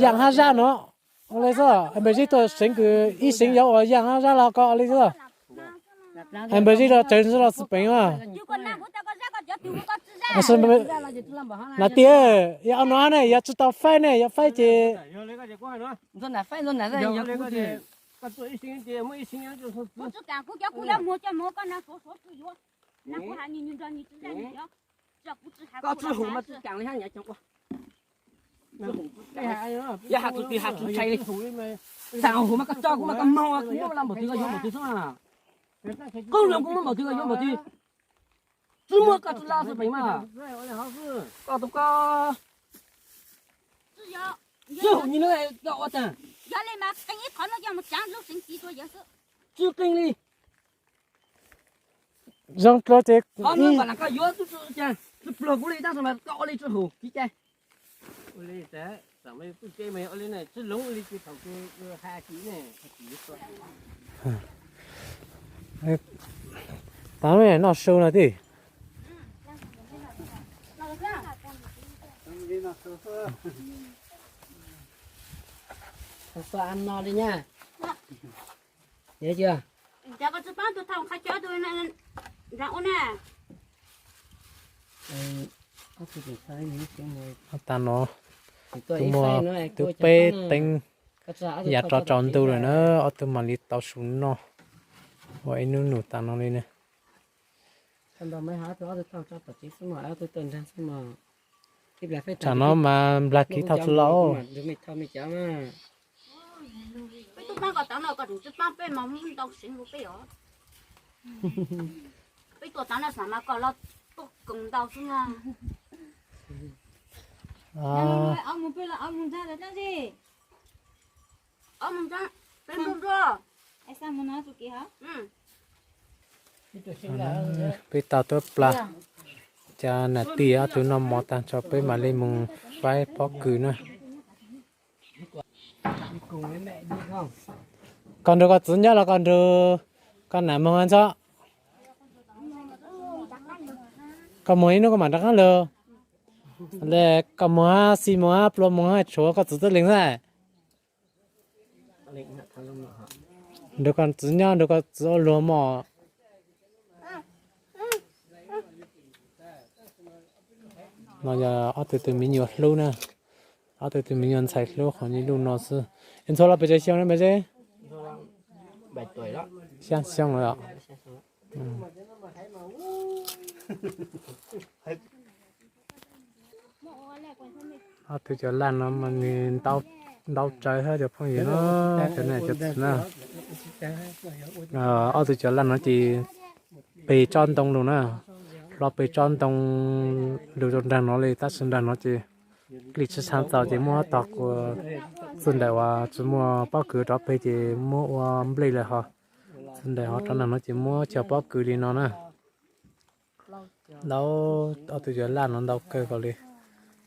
Yaam hab zaj no, ua li xwb, npawg Zeb tuaj seev kws ib seev yuav ua yaam hab zaj los koj ua li xwb. Npawg Zeb los tsawg xwb los xwb peem mas. Nam tiag, yog no ne, yog tsi tau faib ne, yog faib ces Yog has txug twg has txug tshais li. Xaam huv mas koj coj kuv mas koj moog kuv muab los npaum twg koj yuav npaum twg xwb. Koj zoo kuv muab npaum twg koj yuav npaum twg. Tsi muaj koj tsi laj xwb peem mas. Koj tus koj tsi huv nyi lub koj ua tag. Tsi qeeg li. Zoo dlua ces koj yuav tsi pluag kuv li tab sis mas koj ua li tsi huv tsis cai. Tav noj su no tij. No li nya. Yog tsis paub tus thaum qhov cov tus nrag ua na. Tag no twb muaj twb peb teeb yav rov tsaus ntuj lawm na, ob tug mam li tau su noj ua ib hnub nus tas no li na. Tsam no mas nplag kiv thaum tsis los. Peb tub paab kom tau no kom tsis paab peb mas muaj ntau seev rau peb os. Peb tuaj tav no xav mas kom los tuaj koom ntau xwb na. Ob mus peb los ob mus ntag los dlaab tsi? Ob mus ntag, peb nrug nrug. Peb tau tuab plag, cas nam tij ob tug noj mov tag tso peb mam li mus faib pob kws na. Koj nrug koj txiv nyob los koj nrug koj nam moog ntxhov? Koj moog ib hnub koj mam rov qaab lug. Le koj moog hab xi moog hab plua moog hab tshuav koj txiv txwj leeg xwb. Nrug koj txiv nyob nrug koj txiv ua luag mog. No yog ob tug tug me nyuam hlub na, ob tug tug me nyuam ntxhais hlub qhov nyob luj no xwb. Es ntxhua los pes tsawg xyoo na Npawg Zeb? Xyaa xyoo lawm os. Ob tug cov laj no mas nws ntau tsawv hab cov phooj ywg na, cov nam cov txiv na. Ob tug cov laj no ces peg tsob ntoo lug na, hlo peg tsob ntoo lug rau nraag no li, tab sis nraag no ces dlej tsi tshaaj txaus ces muab tog kuas txij ntawm uas tsi muaj pob kws rov peg ces muab ua nplej lawm hos, txij ntawm hov rov nraag no ces muab cog pob kws li no na. Ntau, ob tug cov laj no ntau kawg nkaus li.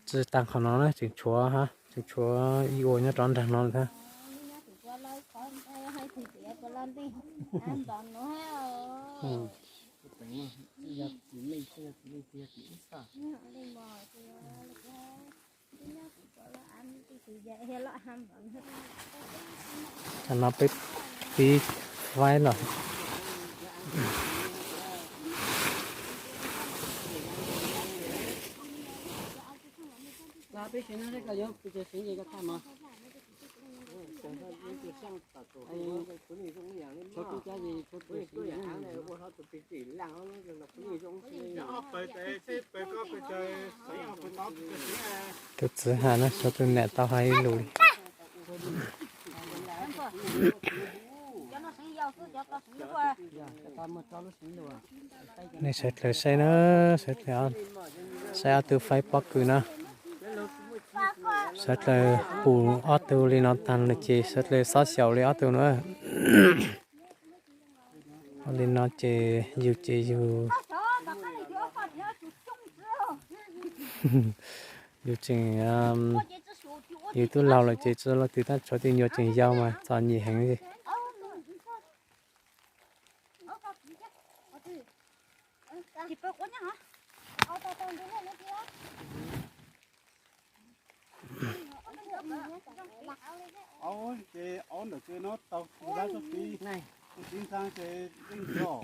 Tsi taag qhov no na, tseem tshuav, tseem tshuav ib ua nyob rov nraag no thiab. Tam no peb pib faib los. Tus txiv has na, tus nam tau has ib lus li. Nej sawv dlawg saib na, sawv dlawg saib ob tug faib pob kws na. Sawv dlawg pum ob tug li no taag lawm ces sawv dlawg xob xyaum li ob tug na. Li no ces yug ces yug, yug tseem, yug tub laug lawm ces tsi laug twg tab tshuav tus nyuas tseem yau mas txom nyem heev li. Aub ces aub ntawm kws no tau tus dab tug tib, tug tib ntxaag ces yeej nrog.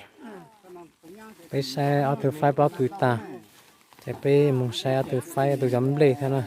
Peb saib ob tug faib pob kws tag, ces peb moog saib ob tug faib ob tug cov nplej thiab na.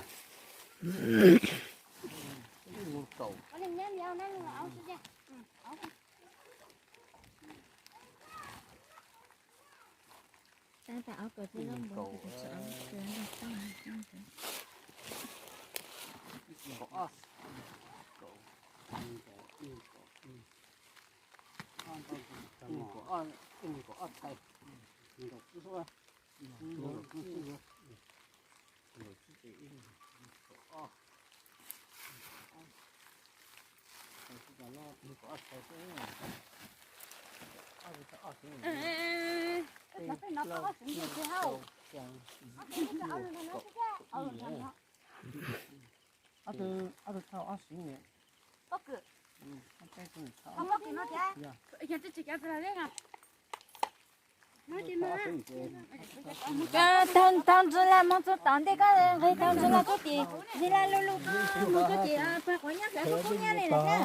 Tau ntsis laj moog txug tom ntej koj nqeg tau ntsis laj txuj tim, ntsis laj luj luj koj moog txuj tim pag quav nyab hlawv kub kub nyab li lawm thiab.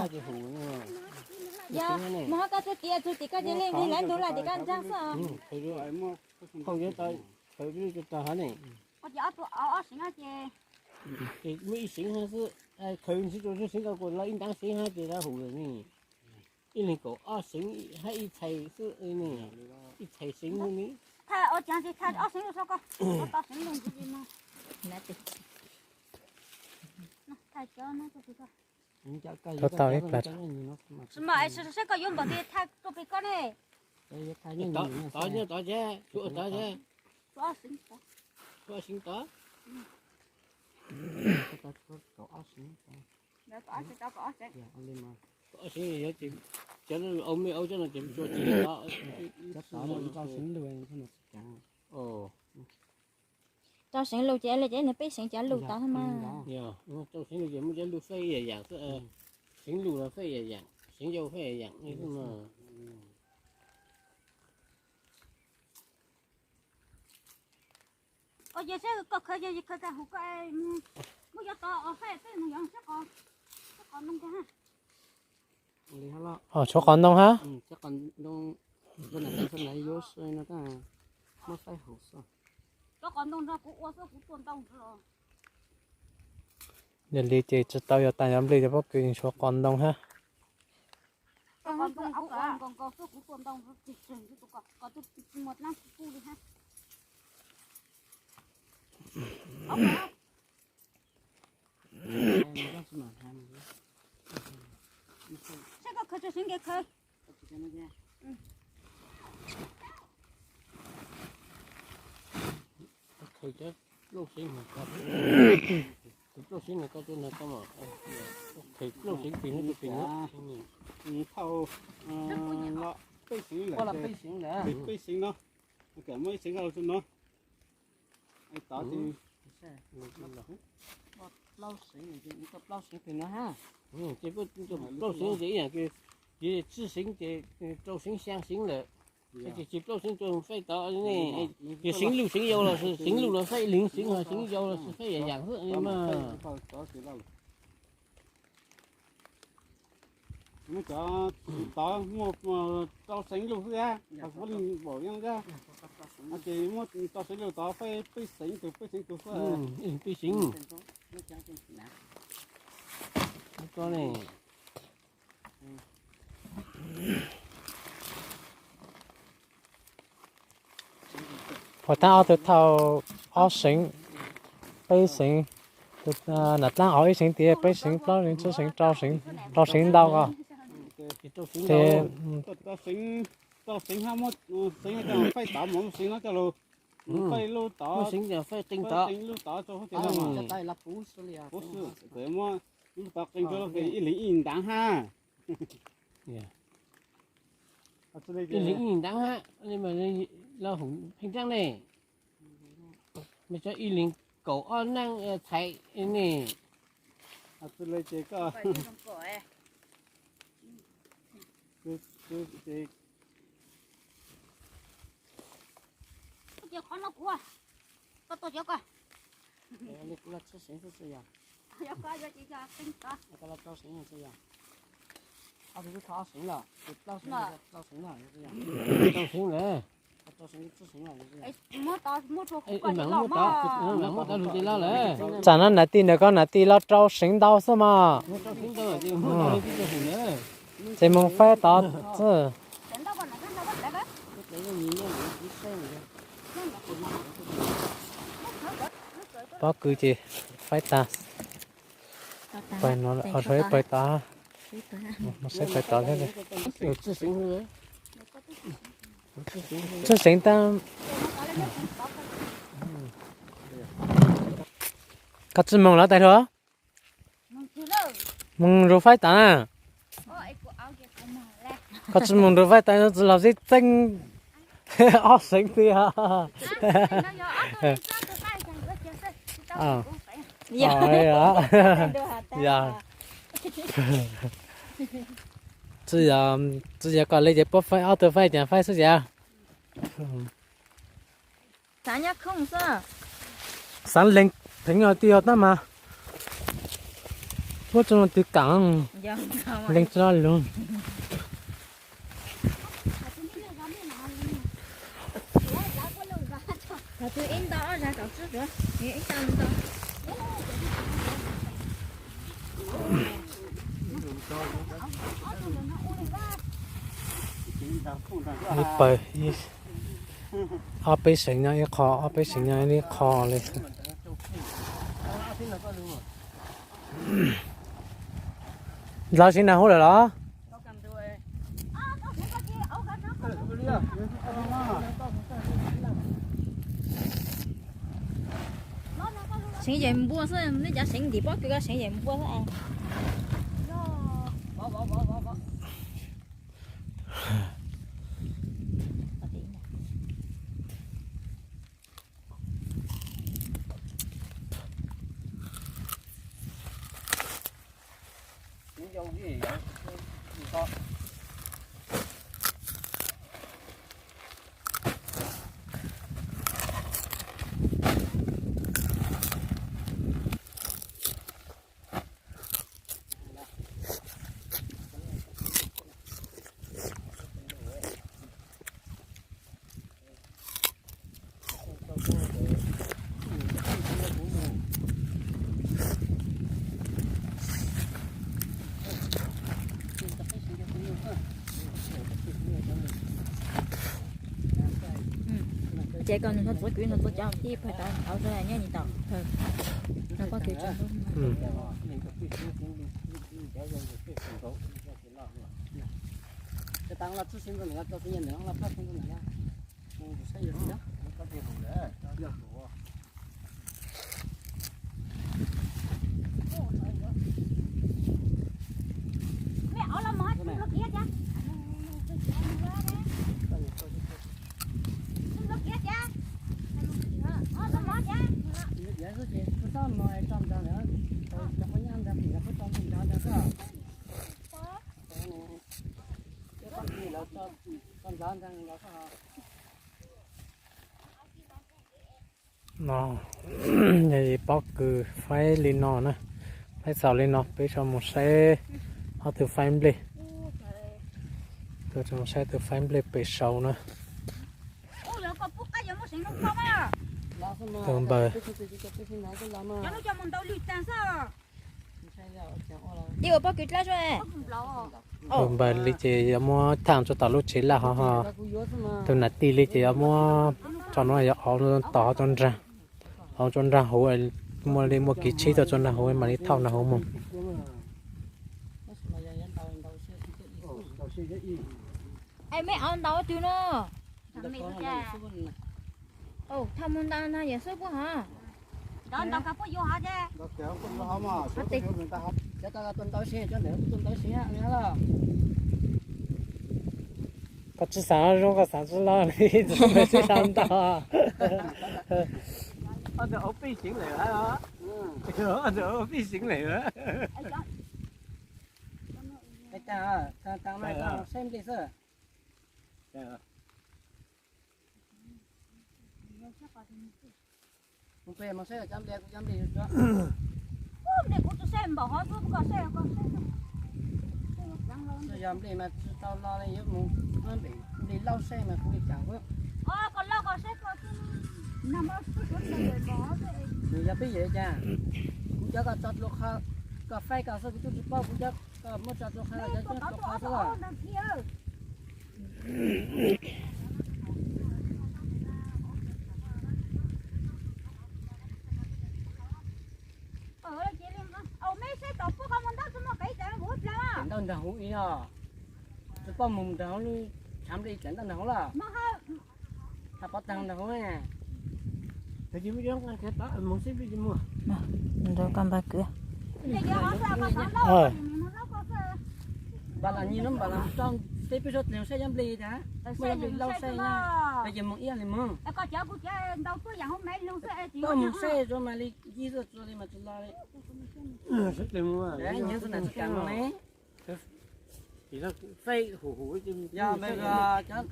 Yog moog hab koj txuj tim txug tim koj cia li nqeg lawv ntug laj tim koj ntsaag xwb os. Khaws li tag hab ne. Koj ces ob tug ob seev ces, ces muaj ib seev hab xwb, khaws ntsis rua seev koj kuas lawv ib ntaab seev hab ces lawv hum lawm ne. Ib leeg kaum ob seev hab ib txhais xwb ne, ib txhais seev ne. Thaj ua caag ces thaj ob seev lug seb koj, tau seev lug ntsis no. Thaj cov no rua pem koj. Tau tau ib plag. Tsis mas es seb koj yuav npaum twg thaj rua pem koj ne. Tod nyob tod ces, tod ces. Tod, tod, tod. Kaum ob seev, cov au me au cov no ces tsuas tsis tod. Rau seev lug ces le ces nwg peb seev cov lug tod mas. Rau seev lug ces muaj cov lug fej yam yam xwb. Seev lug los fej yam yam, seev yau fej yam yam. Koj yog seb koj khaws yog khaws tag huv koj, muab cov tod fej peb mus yog seb qos, seb qos ntoo kag. Tshuav qos ntoo hab. Yog li ces tsi tau yog taag yog nplej cov pob kws, tshuav qos ntoo hab. Seb koj khaws tso seev nkees khaws. Khaws cov plaub seev, tus plaub seev no koj tuaj nrog koj mas, khaws plaub seev pem no rau pem no. Thauj peb seev lawm, peb seev no, muaj ib seev koj lug tso no. Tod ces plaub seev ces ib yam, ces tsib seev ces rau seev xyaa seev lawm. Ces tsis plaub seev rau fej tod ne, yog seev luj seev yau los sis seev luj los fej ib leeg seev, ho seev yau los sis fej yam yam xwb mas. Cov tod muaj rau seev luj xwb, kuv li npaum yog ces muaj rau seev luj tod fej peb seev tug peb seev tug xwb. Peb seev. Puas tau ob tug thauj ob seev, peb seev, nam dlaab ob ib seev tias peb seev, plaub seev, tsib seev, rau seev, rau seev ntau os. Ces rau seev hab muab seev coj fej tod mas lub seev no coj lug fej lub tod, fej lub tod rau hauv ces muab lub tod qee rau ib leeg ib ntaab hab. Ib leeg ib ntaab hab, lawv hum pheej tsaab ne. Mas cov ib leeg kaum ob neej txhais ne. Qhov no kuv, koj tua cov koj. Tsam no nab tij ntawm koj nab tij los rau seev ntau xwb mas. Ces mus faib tod xwb. Pob kws ces faib tag. Pawg no, pawg tod, saib pawg tod thiab. Txwj seev tag. Koj tsis moog los tais hluas? Moog zus faib tas na. Koj tsis moog zus faib tas no tsis los xib txeeb ob seev tiag. Tsis yog, tsis yog kom li ces puab faib ob tug faib cas faib xwb cas. Xav nyob khoom xwb. Xav lees pheev os, twb yog tab mas puab tsis muaj twg kam, lees tsis lug. Ib pawg, ob peb seev nyob ib qho, ob peb seev nyob ib qho li. Dlov seev nag hub lawm los? Seev yawm npua xwb, nej cov seev ntim pob kws ko seev yawm npua xwb. Ces koj nug txog kwv, nug txog cov tij pawg tod, nyob nim tom pawg no pob kws tseem ntub. No, pob kws faib li no na, faib xaus li no, peb sau mus saib ob tug faib nplej. Peb sau mus saib tus faib nplej pem saud na. Tus npawg. Ib ua pob kws dlab. Tus npawg li ces yuav muab tham tso tom lub tsev laj hov, tus nam tij li ces yuav muab tso no yuav tos tso nraag, tos tso nraag huv, muaj li muaj kiv tshib tau tso nraag huv mam li thauj nraag huv mus. Es mej au ntaus twg no? Thauj mus ntaus nraag yawm xwb puab hov. Koj tsis xaav zoo koj xaav tsi loj li, tsis xaav ntaus. Nplej kuv tsis saib npaum hov xwb, koj saib koj saib. Yog nplej mas tsis tau los li, yuav mus nplej lauj saib mas kuv li cas. Nws yog peb yawm cas, kuv cov koj tso dlua qhov, koj faib koj xwb kuv twb tsis paub, kuv cov koj muab tso dlua qhov, cov tso dlua qhov xwb los. Ntawm ntawd hauv ib no, tsis paub mus ntawm hauv li, tshav nplej tseem ntawm hauv los. Thaum pov tag ntawm hauv. Npaj kwv. Npaj los nyi no npaj los tso teb peb suav dlawg saib cov nplej tas, muaj cov nplej lauj saib na, peb ces mus ib yam li mus. Koj mus saib rau mas li ib xuj txua li mas tsis los li. Nyob txog nram txoj kev no ne. Yog npaj cov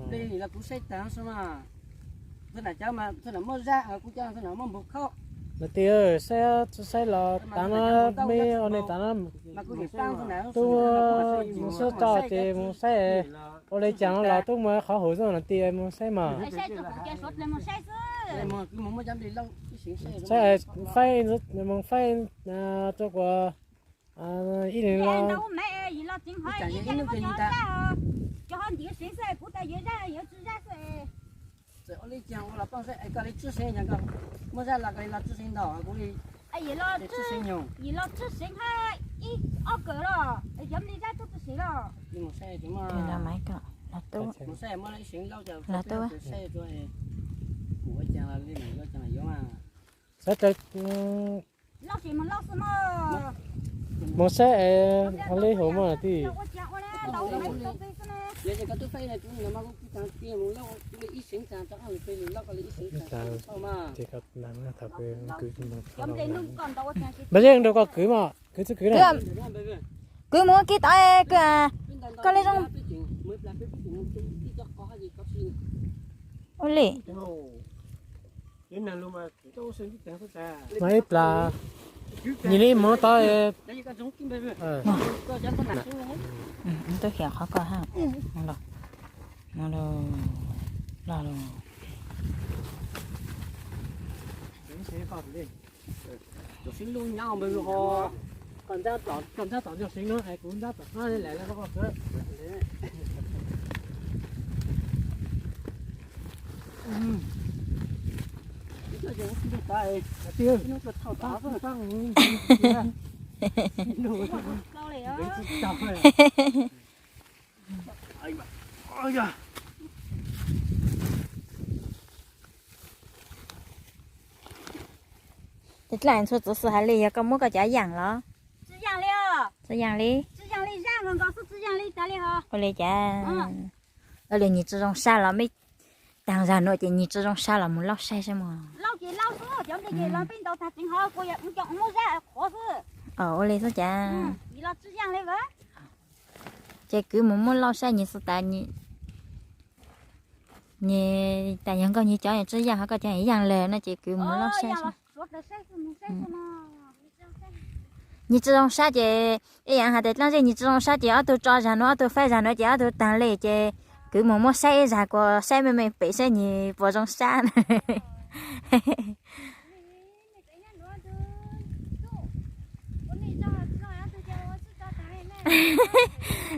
nplej los kuv saib tag xwb mas, txog nram cov mas txog nram muaj zaj, kuv cov txog nram muaj npug khauj. Niam tij, saib tsis saib los tav no, meb ua li tav no. Tub mus sab tso ces mus saib, ua li cas no los tub mus qhov hauv xwb niam tij, mus saib mas. Saib, faib, mus faib rau kuv ib leeg los. Yim los tswj seev ntau, yim los tswj seev ib ob kawm los, cov li zaj tub tsis seev los. Mus saib, mus saib, muaj ib seev lauj, saib ua cas li, ua cas yuav mas. Saib, mus saib es ua li hauv mas tij. Npaj zej nrog koj kwv mas, kwv txoj kwv na. Kwv mus ua kiv tod, kwv, koj li zoo. Ua li. Mas ib plas, nyias li mus tod. Twb hiam qhov ko ha. Los, los. Koj ntab tom, koj ntab tom nrog seev no es kuv ntab tom qab li lawm. Ces dlaab ntxhua txuv xwm hais li yog koj muab koj cov yaam los? Tsi yaam li. Ua li cas? Ua li nyias tsi zoo sab los mej taag zag nuav ces nyias tsi zoo sab los mus lauj saib saib mog. Ua li xwb cas? Ces kwv mus muab lauj saib nyias xwb tas, nyias tas yog nkauj nyias cov tsi yaam, ho koj cov yaam lawm no ces kwv mus lauj saib saib. Nyias tsi zoo sab ces, ib yaam has tas dlaab zej nyias tsi zoo sab ces ob tug tso zag nuav, ob tug faib zag nuav ces ob tug taag le ces kwv mus muab saib ib zag kuas saib meej meej pem saib nyias puas zoo sab.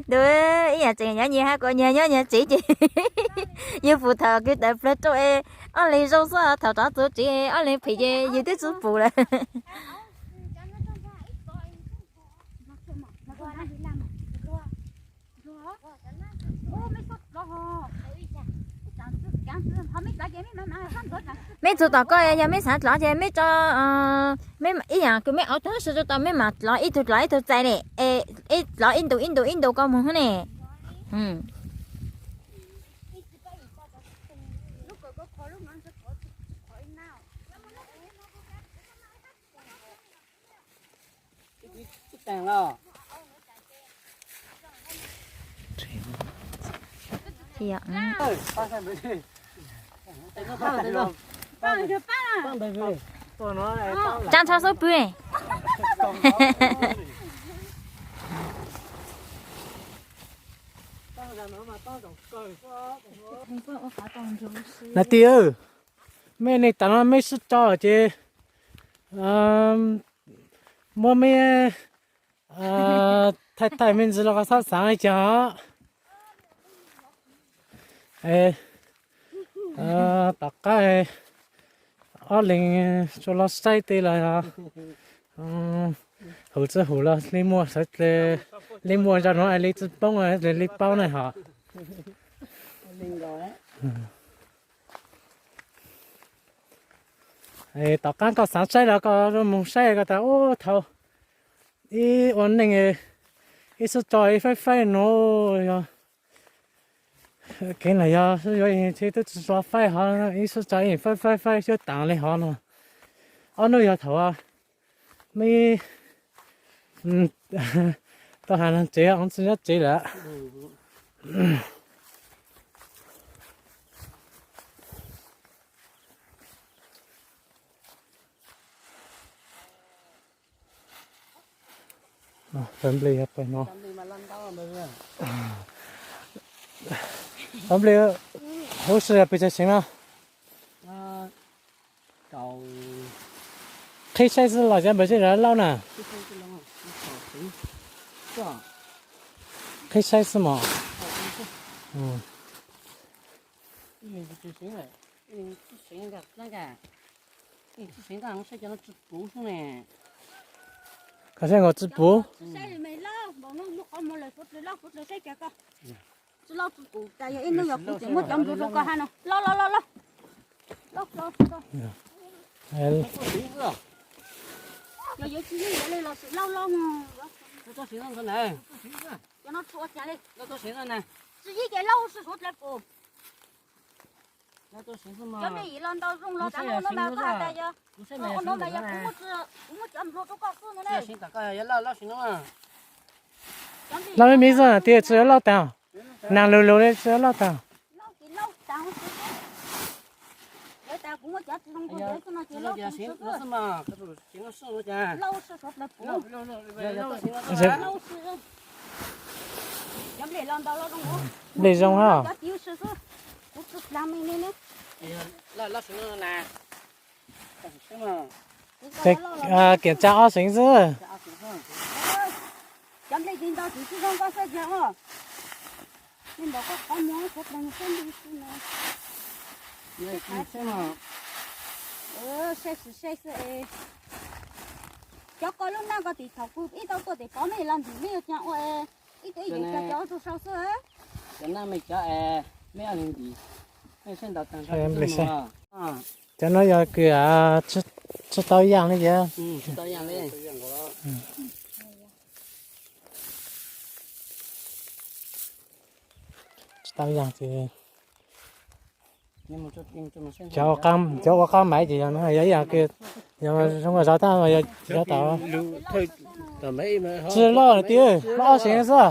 Ib yaam tseem nyob nyias hab kuas nyias nyob nyias tsev ces yug pum thaum kwv tawm plawg rau es ob leeg zoo xwb, thaum rov txug tsev ob leeg phem ces yug twb tsi pum lawm. Mej txug tom ko yog mej xaav dlov ces mej tso, ib yaam kws mej auv taag sw rua tau mej maam dlov ib tug dlov ib tug txais ne, dlov ib ntu ib ntu ib ntu ko moog hab ne. Tsaa nrho xub pwg. Nais tij, mej neeg tas no mej sib tso ces muab mej thaij thaij mej ntsis los koj txhob xaav li cas. Tom qab ob leeg tsuas los saib tej los hum tsi hum los li muaj, li muaj zog nuav li tsi poob li paub ne hos. Tom qab koj xaav saib los koj moog saib koj tas ub thaum ib ua neej ib sib tso ib faib faib nuav yog kev na yog yuav twb tsi tso faib hov ib sib tso ib faib faib faib xyuab taag li hov no. Ob nub yog thaum mej tau has tsev tsi nyob tsev lawm. Nplej yog pem no. Nplej huv si yog pes tsawg seev no? Qhib saib xwb los cov npawg zej zog lauj na. Qhib saib xwb mog. Koj saib nkaus tsi puv. Tsi lauj tsi puv, cas yog ib hnub yog kuv tseem muab cov nplua rau koj hab no. Lauj lauj lauj lauj. Yog yuav tsis yeej yuav li los sim lauj lauj. Cov no tsis ua cas li. Tsis yeej ces lauj sim suav dlawg pum. Cov me yim los ntau zoo los tas no mas koj has tas yog ua no mas yog kuv muab cov nplua rau koj xwb no ne. Lauj me me xwb tiag tsi yuav lauj taag. Naag lug lug li tsi yuav lauj taag. Nplej zoo hab. Ces kiểm tra ob seev xwb. Cov nplej tsis ntau tsis zoo koj saib tiag os. Li ntawd koj qhov muag xov plees xwb nti xwb no. Saib xwb saib xwb es. Cov koj lub naj koj tim thaum kuv ib tau tuaj tim pov mej los ntim mej yuav caag ua es ib tug ib yam cov ua tug sau xwb. Cov naj mej cov es mej ob leeg ntim, mej saib ntaus taag nrho. Cov no yog kws tsi tau yaam li ces. Tsi tau yaam ces cov ua qaab maiv ces yog ib yaam kws yog zoo zov tab yog tau. Tsi loj tiag, loj ob seev xwb.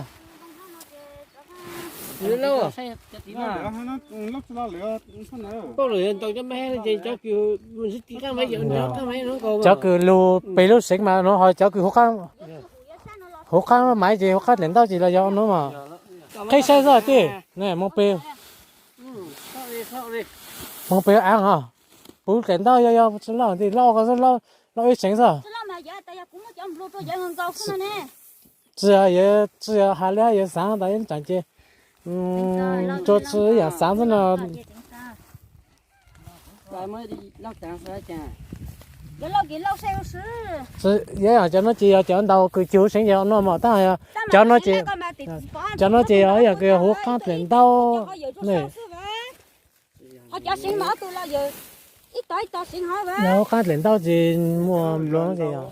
Cov kws lug pem lub seev mas no ho cov kws huv qaab maiv ces huv qaab dlaim ntaub ces los yog no mas. Qhib saib xwb tij, moog pem, moog pem aav os. Puv dlaim ntaub yog yog tsi loj tiag, loj ko xwb, loj ib seev xwb. Tsi yog, tsi yog has li hab, yog xaav tas ib tsaam ces tsuas tsi yaam xaav xwb no. Yog cov no ces yog cov ntaus kws cug seev ces no mas tab, cov no ces, cov no ces yog ib yaam kws huv qaab dlaim ntaub ne. Huv qaab dlaim ntaub ces muaj nplua ces yog.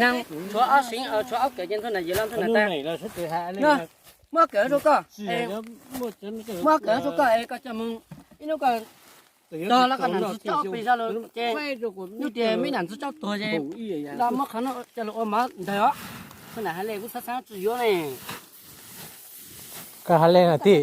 Neeg tshuav ob seev, tshuav ob kawm ces ntxhua nam yim los ntxhua nam tas. Muab kawm rau koj, muab kawm rau koj es koj coj moog. Ib hnub koj tog los koj nam ntxwv tsaub pes zog lawm ces, yog tias meb nam ntxwv tsaub tuag ces los muab qhov no coj lug ua mov ntawg os. Ntxhua nam has le kuv xaav xaav tsi yuav ne. Koj has le na tij.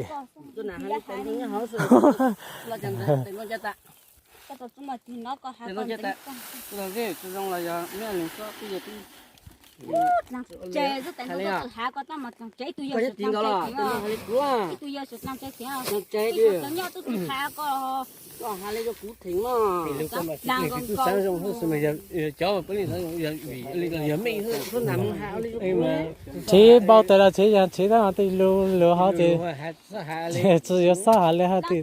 Tshev npau taws los tshev yog tshev tab mas tej lus lus hov ces tsis yuav xob has le haj tij.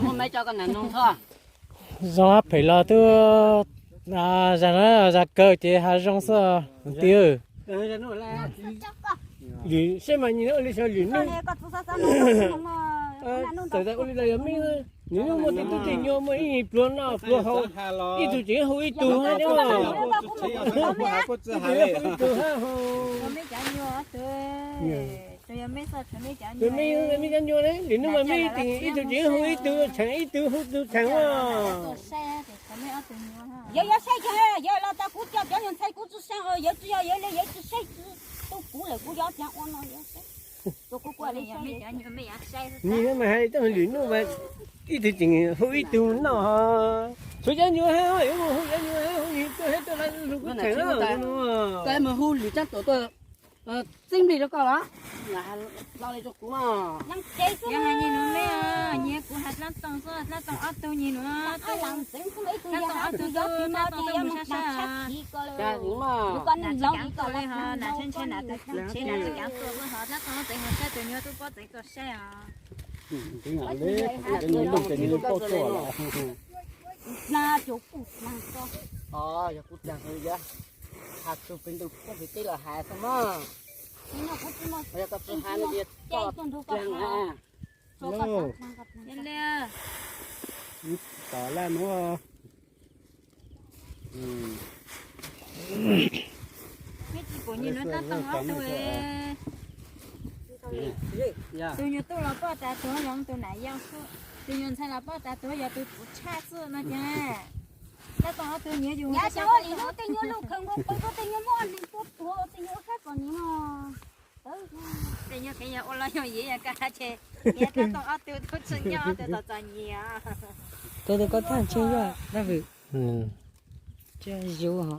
Muab maib tso koj nam noog txhob. Zoo hab phem los twb zag no zag kawg ces hav zoo xwb tij. Lwm seb mas nyi li xyov lwm nub. Tawm tas ua li los yog mej, lwm nub muaj tej tub tej nyuag muaj ib pluag noj pluag haus, ib tug tseem hu ib tug hab. Ib tug hu ib tug hab. Mej cov nyuag ne, lwm nub mas mej ib tug tseem hu ib tug tshee, ib tug hu ib tug tshee. Yog yog saib yog yog los tas kuv coj cov nyuag ntxhais kuv tsi saib, yog tsi yog yog le yog tsi saib, tu kuv lawm kuv yog caag ua no yog saib. Nyi mas has tau lwm nub mas ib tug tseem hu ib tug noj. Tshuav cov nyuag hab, yuav mus hu cov nyuag hab, hu nws tuaj hab tuaj lug kuv tshee. Koj mus hu lwm tsaab tuam tuaj txib nplij rau koj los? Hlo li rau kuv mas. Yog hais nyi nuav mej, nyi kuv has dlaab toog xwb, dlaab toog ob tug nyi nuav. Dlaab toog ob tug tub, dlaab toog tub mus sab sab. Nam tsis kaav tuaj li ho, nam tsheb ntshe nam tub tsev nam tsis kaav tuaj xwb ho, dlaab toog tsev ho saib tus nyuag tub pob txeev tuaj saib os. Has tug peb ntu pob txeev teb los has xwb mas. Yog koj tsi has no ces koj dlaag na. Yog li. Tom laj nuav. Mej tsi pum nyi nuav dlaab toog ob tug. Tus nyuag tub los pob tas tuag yog tus nam yau xwb, tus nyuag ntxhais los pob tas tuag yog tus tub tshaj xwb no ces. Dlaab toog ob tug nyiam yug. Xyov li nub tej nyuag luj khaws nkaus pw, tej nyuag muaj neeg tuaj tuag, tej nyuag ua kab kom nyiam. Tej nyuag kheev yog ua loj yog yiv yog kab ces, nyiam dlaab toog ob tug tub tsi nyob ob tug txom txom nyem. Tau tau koj tag ntshe yog dab vwm. Tsi yug ho.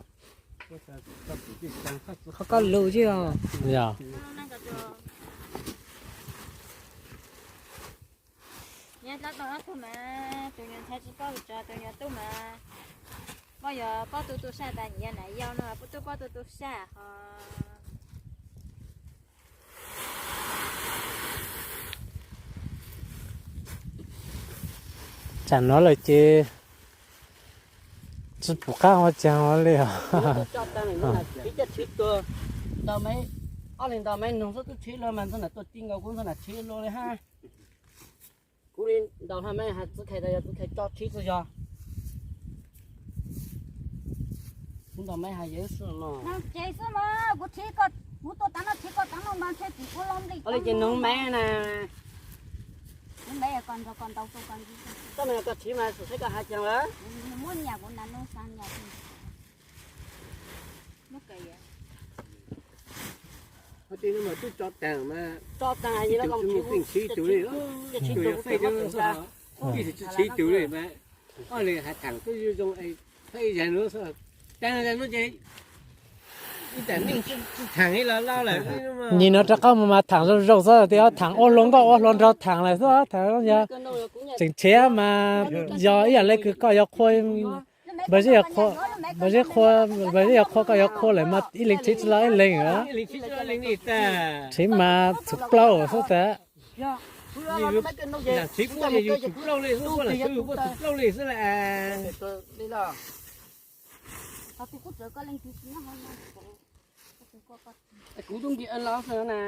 Qhov koj lug tsi os. Yog. Nyiam dlaab toog ob tug mas, tus nyuag ntxhais tsi paub tso, tus nyuag tub mas, paub yog pob tw tu saj tas nyiam nam yau no, tub pob tw tu saj ho. Tsam no lawm ces tsi pum qab ua caag ua li os. Ob leeg ntaus maiv noog xwb tub tsheb luag mas ntxoog nam tuaj ci nkaus kuv ntxoog nam tsheb luag li hab. Kuv li ntaus hla maiv has txwv khais tas yog txwv khais tso tsheb xwb yog. Kuv ntaus maiv has yawv xwb no. Noog tsheb xwb mas kuv tsheb, kuv tuaj tav no tsheb koj tav no mas ntshe tsis ua lub nplij. Ua li ces noog maiv na. Noog maiv koj nrog koj ntaus koj. Koj mas koj tsheb mas xwm saib koj has caag lawm. Muab nyam kuv nam noog xaav nyam. Ho tej no mas twb tso taag mas, tso taag ib tug tsheb ib tug li, ib tug tsheb ib tug li mas, ob leeg has thaam twb zoo, peb ib zag nuav, taag zag nuav ces ib tam neej tsi thaam ib los lawm. Nyem no rov qab mus mas thaam zoo zoo xwb, tej thaam ua hluas nkauj ua hluas nraug thaam lawm xwb, thaam yog tseem tshev mas yog ib yam le kws koj yuav qhua, npawg zeb yuav qhua, npawg zeb yuav qhua koj yuav qhua lawm mas ib leeg tshev tsi lug ib leeg. Tshev mas txhum plaub xwb tas. Tshev kuj yog yug txhum plaub li xwb, kuj txhum plaub li xwb las. Kuv tub nki los xwb na.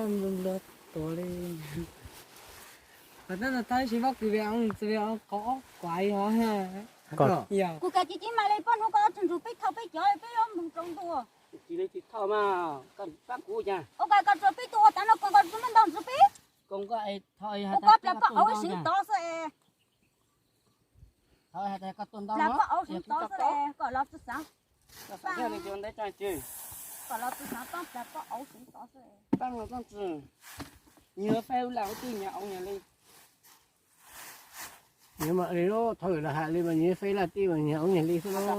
Nplua tuav li. Qhov tab tom tau ib sim pob kws ve qhov ob kuav ho. Kuv kav tsij tib mas li poj hnub ko tsis ntsug peb thauj peb cov peb yuav mus rau ntua. Ua koj koj tsuas peb tus ua tav no koom koj tsis muaj ntau ntsug peb. Ua koj plas poj auv siv tod xwb es. Plas poj auv siv tod xwb es kom los tsis xav. Kom los tsis xav pab plas poj auv siv tod xwb. Nyias feb laj ub tij nyias auv nyias li. Nyias mam li thov lawv has li mas nyias feb laj tij mas nyias auv nyias li xwb los. Koj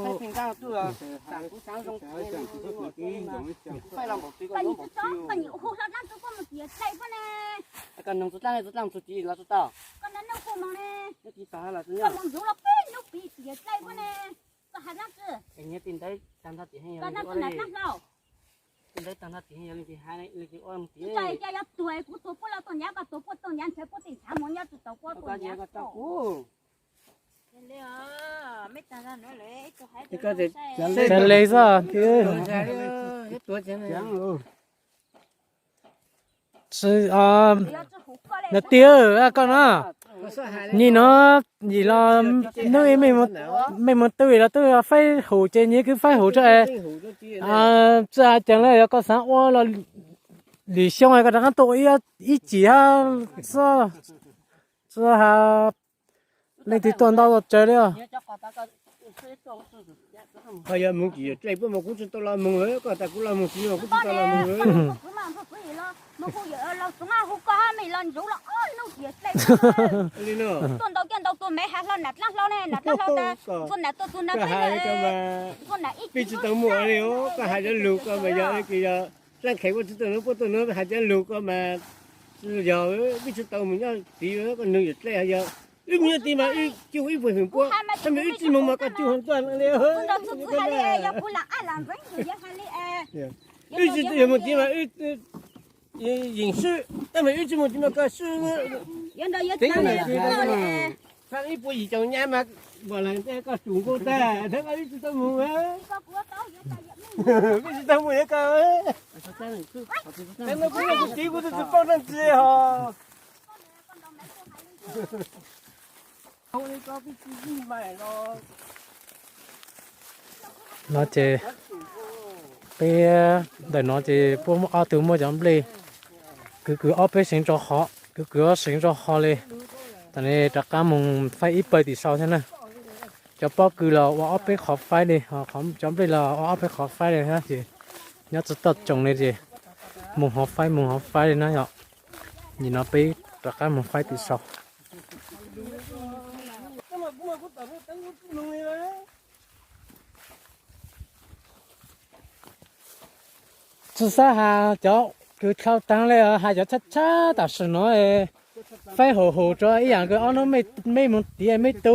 nyiam hu hlo dlaab tsi koj mus tiav dlej puab ne. Koj noog txug dlaab tsi txug dlaab txug tiv los txug tau. Koj nrog neeg hu moog ne. Koj moog ntsuv los peb nub piv tiav dlej puab ne. Koj has dlaab tsi? Koj dlaab tsi na dlaab hlau? Cas yuav tuag kuv tuag puab los tuaj nyav, koj tuag puab tuaj nyav, ntshe puab tej ntshav muag nyob tsis tau puab tuaj nyav. Cas le xwb. Niam tij, koj no, nyim no yim los hnub mej moog tub los tub faib hum ces nyias kuj faib hum tso es. Tsi has cees le, yog koj xaav ua los lwm xyoo koj rov qaab tuaj ua ib cim hab xwb. Tsi has leej twg tuaj ntau tuaj tsawg li os. Ho yog moog tim yawm dlej puab mas kuv tsi tau los moog lawm, koj tas kuv los moog tsis moog kuv tsis tau los moog lawm. Peb tsi tau muaj li os, koj has cov lug ko mas yog kws yog dlaab khev puab tsi tuaj nuav puab tuaj nuav has cov lug ko mas yog peb tsi tau moog nyob tid, koj nug yawm dlej yog wb moog nyob tid mas wb cuj ib puas feem puab, tab mas wb tsi moog mas koj cuj hov tuaj li. Wb tsi moog tid mas wb yeem swb, tab mas wb tsi moog tid mas koj swb. Ib puas yim caum nyab mas npaum le koj tsum nkaus tag, wb tsi tau moog, wb tsi tau moog yog koj. Kuv tub kuv txiv kuv tub tsi paub dlaab tsi hos. No ces peb ntawm no ces puab ob tug muaj cov nplej, kwv kwv ob peb seev rau hov, kwv kwv ob seev rau hov li. Tam no rov qab moog faib ib pawg tim sau thiab na. Cov pob kws los ua ob peb qhov faib li, cov nplej los ua ob peb qhov faib li thiab ces nyob tsi toj tsoom li ces moog hov faib moog hov faib li na yom. Nim no peb rov qab moog faib tim sau. Tsi xob has cov kws dlhau taag le, has cov tshab tshab tam sim no faib haum haum rua ib yaam kws ob nub mej moog tiv mej tu,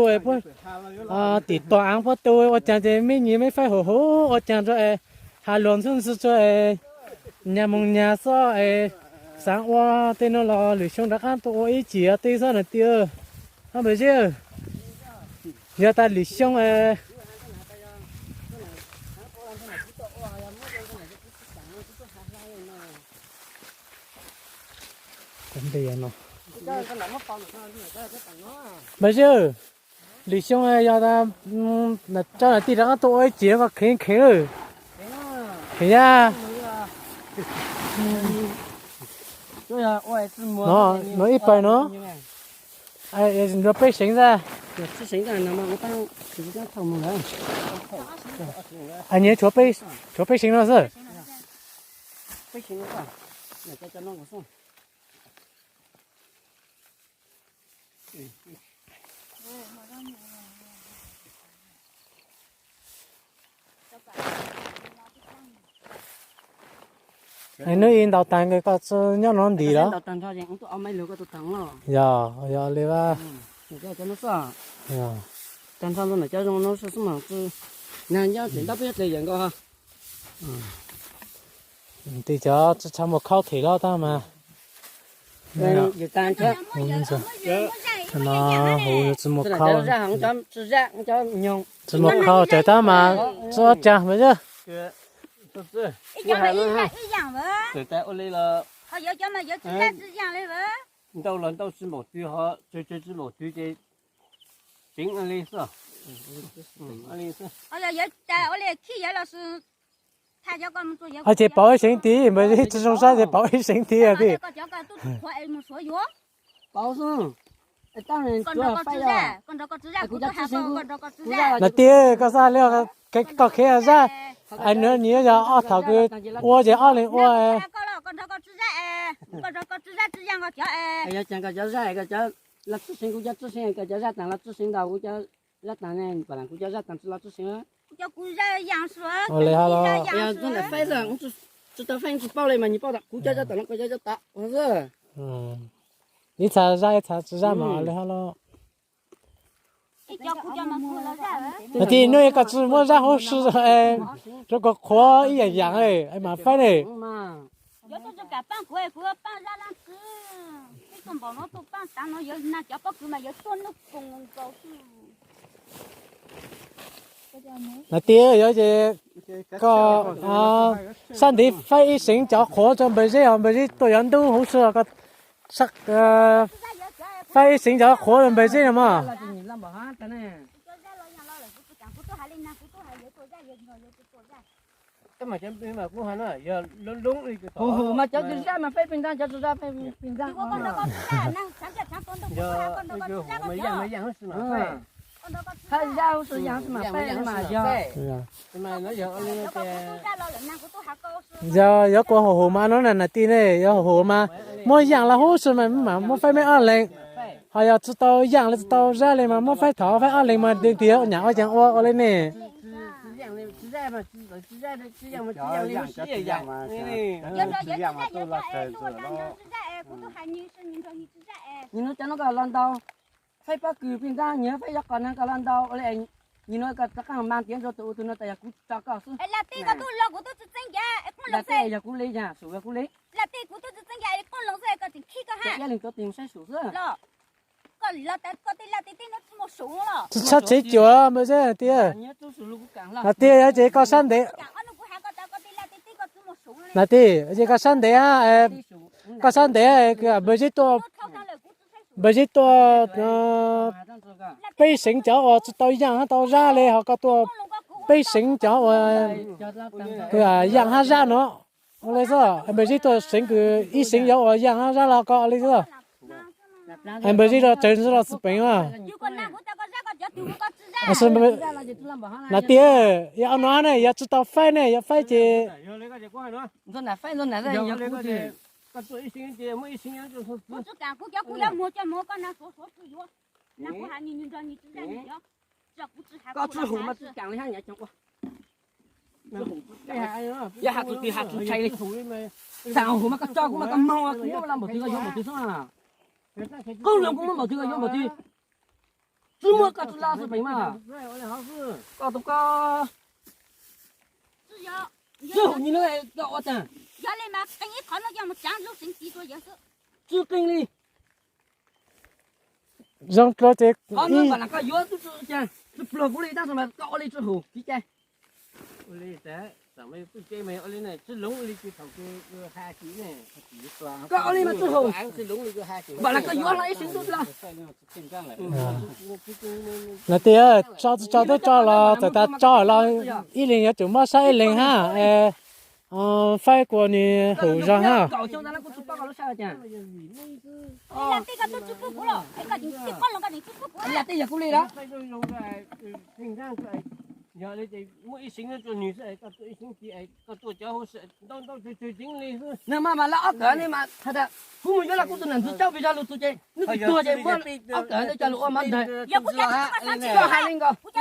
tim tuam aav puab tu ua caag ces mej nyias mej faib haum haum ua caag rua es has luag ntxhwb ntxhwb rua es nyag moog nyag xob es xaav ua tej no los lwm xyoo rov qaab tuaj ua ib cim tej xob na tij. Hab npawg Zeb, yog tas lwm xyoo npawg Zeb, lwm xyoo yog tas coj nam tij rov qaab tuaj ua ib cim koj kheev kheev lawm. Kheev yaj. No ib pawg no. Nrug peb seev xwb. Nyias tshuav peb seev no xwb. Hnub ib ntaus taag koj tsi nyob no ntim los? Yog, yog li a. Tej cov tsi tshua muaj khaub them los tag mas. No huv tsi muaj khaub, tsi muaj khaub tsaws tab mas tsi ob caag mas yog. Ntau los ntau tsis maum twg ho, tsis maum twg ces tseev li xwb. Yog cas ua li khij yawg los sis, ces pauv ib seev tid, npawg Zeb tsis zoo sab ces pauv ib seev tid tiag. Niam tij, koj xav li koj khev zaj, nws nws yog ob thaum kws ua ces ob leeg ua. Los txwj seev kuv cov txwj seev, koj cov zaj taag los txwj seev ntau, kuv cov zaj taag ne, kuv cov zaj taag tsis los txwj seev. Ua li hab los, tsis tau faib tsis paub li mas nws paub tas kuv cov zaj taag los koj cov zaj taag xwb. Ib txha zaj ib txha tsis zaj mas ua li hab los. Niam tij, nub koj tsis muab zaj huv si rau kom qhuav ib yaam yaam mas faib ne. Niam tij, yog ces koj sab ntev faib ib seev cov qhuav rau npawg Zeb os, npawg Zeb tuaj yuav ntub huv si os, koj faib ib seev cov qhuav rau npawg Zeb no mog. Huv huv mas cov zaj mas faib plig ntaag, cov tsis zaj faib plig ntaag. Hab zaj huv si yog mas faib li mas yog. Yog, yog kuv huv huv mas no na, niam tij ne, yog huv huv mas muab yaam los huv si mas muab faib mej ob leeg. Ho yog tsis tau yaam li tsis tau zaj li mas muab faib thaum faib ob leeg mas tig tig nyam ua caag ua ua li ne. Nim no cov no koj los ntau, faib pob kws plig ntaag, nyias faib cov qos nag koj los ntau ua li. Nim no koj rov qaab mas tiav rua tus ua tug no tas yog kuv tso koj xwb. Yog kuv li, yog sum yog kuv li. Iab leeg tuav tes mus saib sum xwb. Tsis tshua tseev cuav npawg Zeb tiag. Niam tij, yog ces koj sab ntev, niam tij, ces koj sab ntev hab, koj sab ntev, npawg Zeb tuaj, npawg Zeb tuaj peb seev cov uas tsis tau yaam hab tau zaj li, ho koj tuaj peb seev cov uas yaam hab zaj no. Ua li xwb, npawg Zeb tuaj seev kws ib seev cov uas yaam hab zaj los koj ua li xwb. Npawg Zeb los tsawg los xwb peem mas. Niam tij, yog no ne, yog tsis tau faib ne, yog faib ces Yog has tus twg has tus tshais li. Xaam huv mas koj tso kuv mas koj moog, kuv muab los npaum twg koj yuav npaum twg xwb. Qoob loo kuv muab npaum twg koj yuav npaum twg. Tsi muaj koj tsi laj xwb peem mas. Koj tus koj tsi haum nyi lub koj ua tag. Tsi qeej li. Zoo dlua ces koj yuav tsi pluag kuv li tab sis mas koj ua li tsi haum kiv cai. Koj ua li mas tsi haum. Npaum li koj yuav hlo ib seev ntuj los. Niam tij, tso tsi tso twb tso los txawm tas tso los ib leeg yuav tsum mob sab ib leeg hab. Faib kuas nws haum zog hab. Yog li ces muaj ib seev no rua nwg xwb, koj tuaj ib seev tid, koj tuaj cov hauv ntau ntau tsawg tsawg tseev li xwb. Nwg mas mas lawv ob kawm ne mas has tas kuv mus yuav los kuv tus nam ntxwv caub vim zog lug txug ces nwg tsis tuag ces muab ob kawm no coj lug ua mov ntag. Koj hais li nkaus, koj ua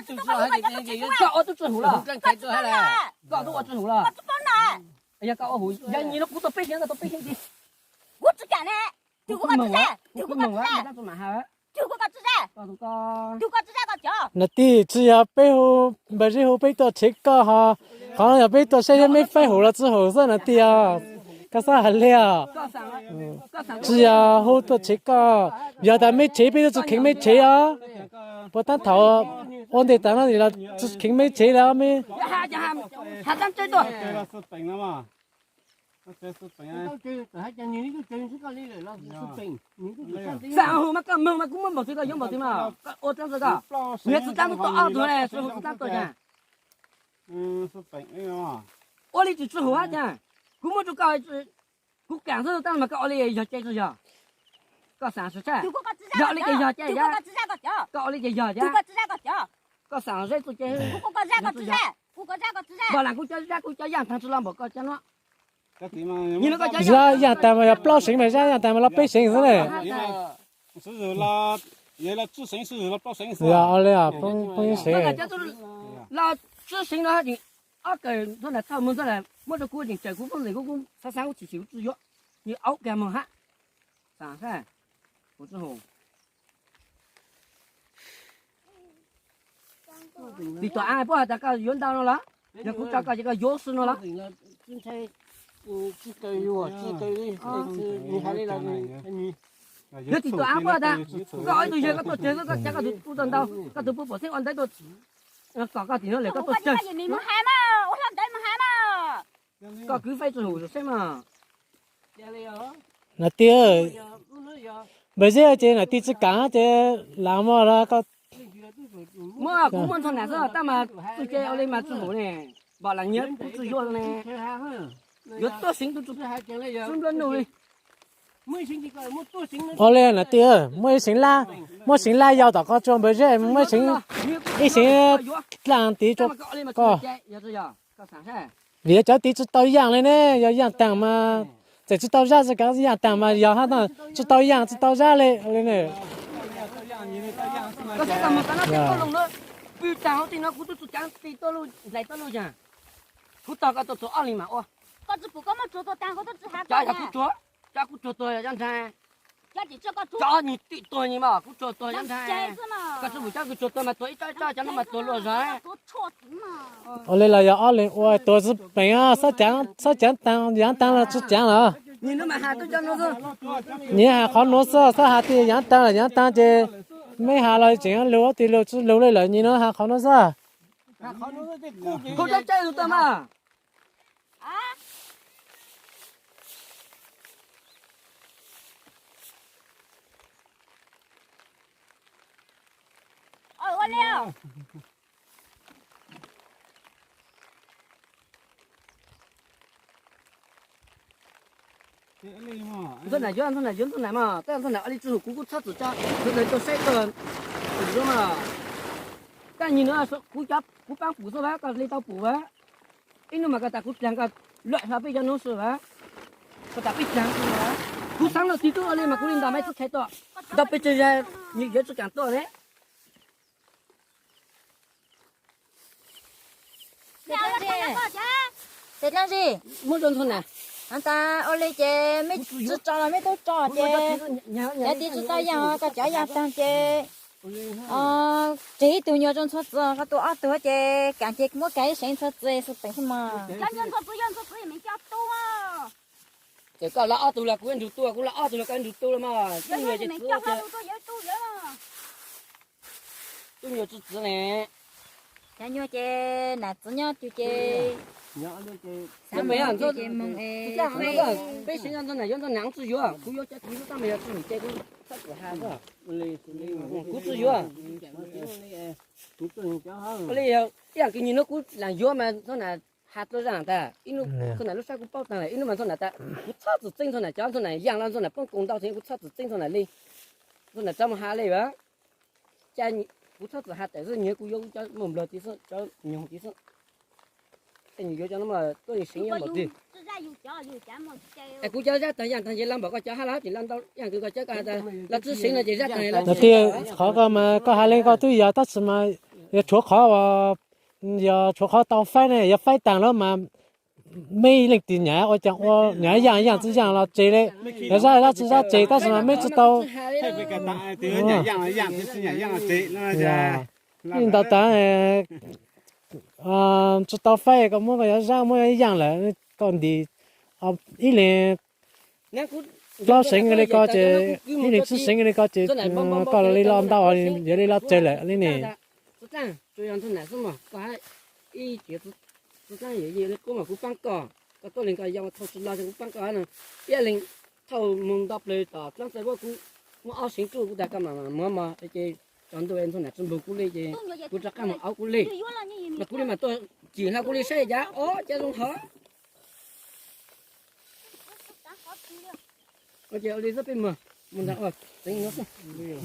tub tsi haum los? Koj tub ua tsi haum los? Yog koj ua huv, yog nyi no kuv tuaj peb xeev, koj tuaj peb xeev tid. Kuv tsis kam ne. Kuv moog, kuv moog, tab tus mam has. Niam tij, tsi yog peb hu, npawg Zeb hu peb tuaj tshev koj ho, qhov no yog peb tuaj saib seb meb faib haum los tsi haum xwb niam tij os. Koj xav hais li os? Tsi yog hu tuaj tshev koj, yog tas meb tshev peb tub tsi kheev meb tshev os. Puas tab thaum ua ntej tas no los tsi kheev meb tshev li os meb. Xav hu mas koj moog mas kuv muab npaum twg koj yuav npaum twg mas koj ua dlaab ntawd koj. Nyias txiv dlaab tuaj ob tug ne, txiv hu txiv dlaab tuaj caag. Ua li tsis tsi hu hab caag. Kuv muab rua koj, kuv kaam xwb tab mas koj ua li yog ces tsi yog. Koj xaav sab, yog ua li ces yog ces, koj ua li ces yog ces. Koj xaav zeb txuj ces, npaum laag kuv cov zab kuv cov yaaj taag tsi lug npaum koj cov nuav. Zab yaaj taag mas yog plaub seev mas zab yaaj taag mas los peb seev xwb ne. Yog ua li peb seev. Los tsib seev no, ob kawm ntxuag na txhaj moog ntxuag na muab rua kuv tseem tsawm kuv poob ntxeem kuv xaav xaav kuv chim chim kuv tsi yuav. Nws aub kag moog hab. Tim tom av puab has tas koj yuav ntau no los? Yog kuv tso koj ces koj yuav si no los? Yog tim tom av puab has tas, koj ib tug yawg koj tuaj tsawg xwb koj tsa koj tug tub tau ntau, koj tug puab pum xeeb ua ntawv tuaj kom koj tim no lawm koj tuaj tsawg. Koj kwv feeb tsi hum saib mas. Nam tij, npawg Zeb ces nam tij tsi kaam ces lam muab los koj. Muab kuv muab ntxhua nam xwb tab mas txuj ce ua li mas tsi hum ne, npaum laag nyias kuv tsi yuav ne. Yuav tuab seev tu tsi nplua nuj li. Ua li nam tij, muab ib seev lab, muab seev lab yau tom qhov tsua npawg Zeb, muab seev, ib seev dlaaj tiv rua koj. Vim yog cov tiv tsi tau yaaj li ne, yog yaaj taag mas txawm tsi tau zab tsi kav yaaj taag mas yog hab, tsi tau yaaj tsi tau zab li li ne. Koj saib tau moog koj nab teg tuaj lug na, pw taag hauv teg no kuv tub tsi caav teg tuaj lug nplais tuaj lug yag. Kuv tog koj tuaj txug ob leeg mas ua. Cov yog kuv tsuag, cov kuv tsuag tuag yog cov nraag. Cov nyias twm tuag nyias mas kuv tsuag tuag cov nraag. Koj tsi pum cov kuv tsuag tuag mas tuag ib tsob ib tsob cov nuav mas tuag luaj zog. Ua li los yog ob leeg ua tuag xwb peem, xob caav taag yaav taag los tsi caav los. Nyias has qhov nuav xwb, xob has tias yaav taag los yaav taag ces meb has los tseem lug ob tug lug tsi lug li lawm, nyias nuav has qhov nuav xwb. Ntxhua nam yuav, ntxhua nam yuav, ntxhua nam mas, tab ntxhua nam ua li tsi hum kuv kuj txhob txwm tso, ntxhua nam tau saib koj mas. Koj nyias nuav kuv cov kuv paab pum xwb vas, koj li tau pum vas. Ib nub mas koj tas kuv dlaag koj luam hlo peb cov nuav xwb vas. Koj tas peb dlaag, kuv xaav lug tig tub ua li mas kuv li ntawd mas tub khais tuaj, ntau peb tsawg zag nws yuav tsi kaam tuaj ne. Tes dlaab tsi, muab rua ntxhua nam. Has tas ua li ces mej tsi tso los mej tub tso ces, cov tiv tsi tau yaaj koj cov yaaj taag ces tseg ib tug nyuas rua ntxhua txiv, koj tus ob tug ces kaam ces muab kaam ib seev ntxhua txiv xwb peem xwb mog. Ces koj lawv ob tug los kuv nrug tu, kuv lawv ob tug los koj nrug tu los mas. Tub nyuas tsi txiv ne. Cov nyuas ces nam txiv nyob twg ces, peb seev ntxhua nam yuav ntxhua nam tsi yuav, kuv yuav cov tiv xwb tab mas yog tsi hum ces kuv txhob txwm has xwb. Kuv tsi yuav. Ua li ib yaam kws nyias nuav kuv lam yuav mas ntxhua nam has dlua zaaj tag, ib nub ntxhua nam lub sab kuv paub taag lawm, ib nub mas ntxhua nam tas kuv txhob txwm txeeb ntxhua nam, cov ntxhua nam yaaj los ntxhua nam poob koos ntau tseeb, kuv txhob txwm txeeb ntxhua nam li. Ntxhua nam rov mus has le vas. Cas kuv txhob txwm has tawm xwb, nyias kuv yuav kuv cov muaj nplog tiv xwb, cov nyoog tiv xwb. Ces nws yuav cov no mas tuaj seev yuav npaum twg. Es kuv cov zab taag yaaj taag ces lawv npaum koj cov hab los tseem lawv ntau yaaj kws koj cov, koj has tas lawv tsi seev no ces zab taag lawv tsi seev. Qhov ko mas koj has le koj twb yog tab sis mas yog tshuav qhov, yog tshuav qhov tau faib ne, yog faib taag lawm mas meb leej twg nyam ua caag ua, nyam yaaj yaaj tsi yaaj los tseg le. Yog zab zab tsi zab tseg tab sis mas meb tsi tau. Ntau tas tsi tau faib, koj muab koj yuav zab muab yaaj lawm koj ntim ib leeg plaub seev li ko ces, ib leeg tsib seev li ko ces koj li los ntau, yog li los tsawg lawm li ne. Koj tuaj li koj yog thauj tsis los ces kuv pab koj no. Ib leeg thauj mus nto plaws tom dlaab txawv kuj muaj ob seev ruj kuv tas koj mam muab mog ces tsaus ntuj ntxhua nam tsi npug kuv li ces kuv rov qab mus auv kuv li. Mas kuv li mas tuaj cim hlo kuv li saib cas ob cov zoo hov.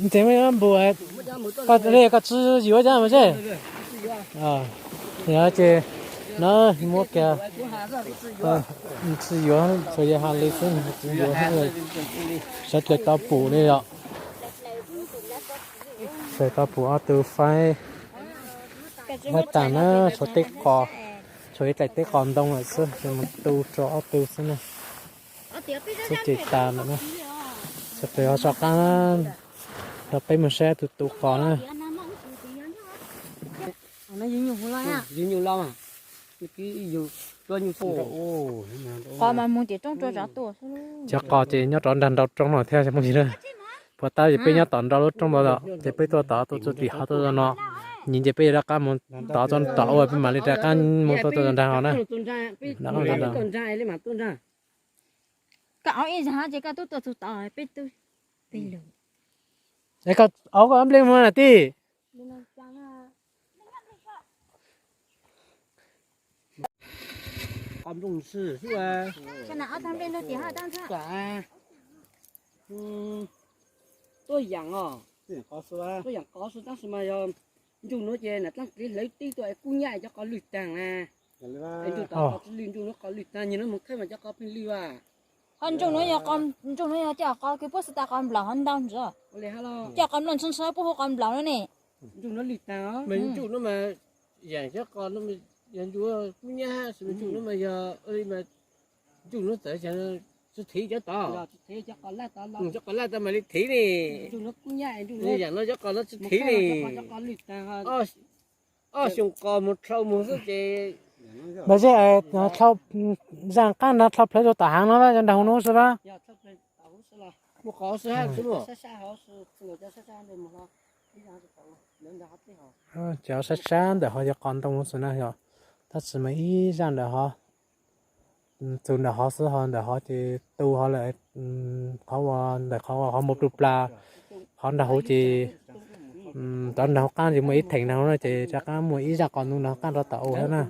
Ntev npus, koj li koj tsi yuav cov mas seb. Yog ces no muab kiag, tsi yuav txhua yog ha li xwb, tsi yuav. Sawv dlawg tau pum li yom. Sawv dlawg tau pum ob tug faib, faib tas na, tshuav teb qos, tshuav ib daim teb qos ntoo lawm xwb, ces mus tu rau ob tug xwb na. Xwb ces tas lawm na. Sawv dlawg ho so qab, rau peb mus saib tus tu qos na. Qos mas mus tim roob rau zov tuaj. Cov qos ces nyob rov nrag nrau roob no thiab phooj ywg na. Puas tab ces peb nyob tom nrau lub roob no lawm ces peb tuaj tod tuaj txug tim hov tuaj no. Nyias ces peb yuav rov qab mus tod txog tom ua peb mam li rov qab mus tuaj txug nrag hov na. Koj auv ib zag ces koj tub tuaj txug tod peb tub peb lug. Es koj auv koj nplej muag na tij? Tuaj yaam os, tuaj yaam qov xwb tab sis mas yog ntsug nuav ces nam dlaab dliv hlawv tib tuaj es kub nyab es cov qos lwj taag na. Es ntsug tom qos tsi lwj, ntsug nuav qos lwj taag, nyias nuav mus khawb mas cov qos pheej lwj as. Ho ntsug nuav yog, ntsug nuav yog cov qos kws puab xwb tas qos nplaum hov ntau ntxiv. Cov qos nplaum ntshaw ntshaw puab hu qos nplaum no ne. Ntsug nuav lwj taag os. Mas ntsug nuav mas yaam cov qos no yog ntsug kub nyab, ntsug nuav mas yog li mas ntsug nuav txawv tsi thiv cov tod. Cov qos laj tod mas li thiv ne. Yaam no cov qos no tsi thiv ne. Ob xyoo qos mus dlhau mus xwb ces. Mas zej, zaj qaab no dlhau plawv rau tom haav no cov nraag huv nuav xwb a. Muaj qos xwb hab. Cov sab sab ntawm hov yog qos ntoo xwb na yog, tab sis mas ib zaj ntawm hov, txug ntawm hov xwb, ho ntawm hov ces tu hov lawm, qhov uas ntawm qhov uas hov muaj plug plag, qhov nraag huv ces, cov nraag huv qaab ces muaj ib theem nraag huv no ces rov qaab muaj ib zaj qos ntoo nraag huv qaab rov tom u hov na.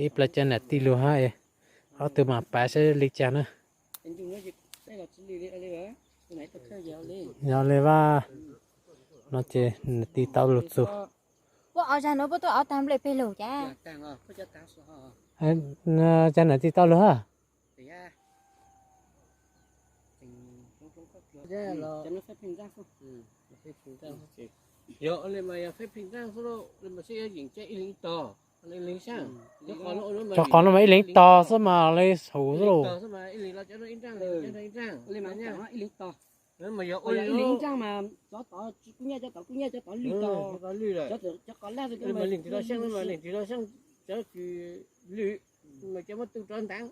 Ib plaub cov nam tij lug hab, ob tug mam pav saib li cas na. Yog li vaj, no ces nam tij tau lug txug. Cov nam tij tau lug hab. Yog li mas yog feb pheej nraaj xwb, li mas seb yuav yeem coj ib leeg ib tog, cov qos no mas ib leeg ib tog xwb mas li hum xwb lauj. Ib leeg ib nraaj mas cov tod kub nyab, cov tod kub nyab, cov tod lwj tog, cov qos laj, leej twg loj xyab mas leej twg loj xyab, cov kws lwj mas cov muab tu rov ntaav.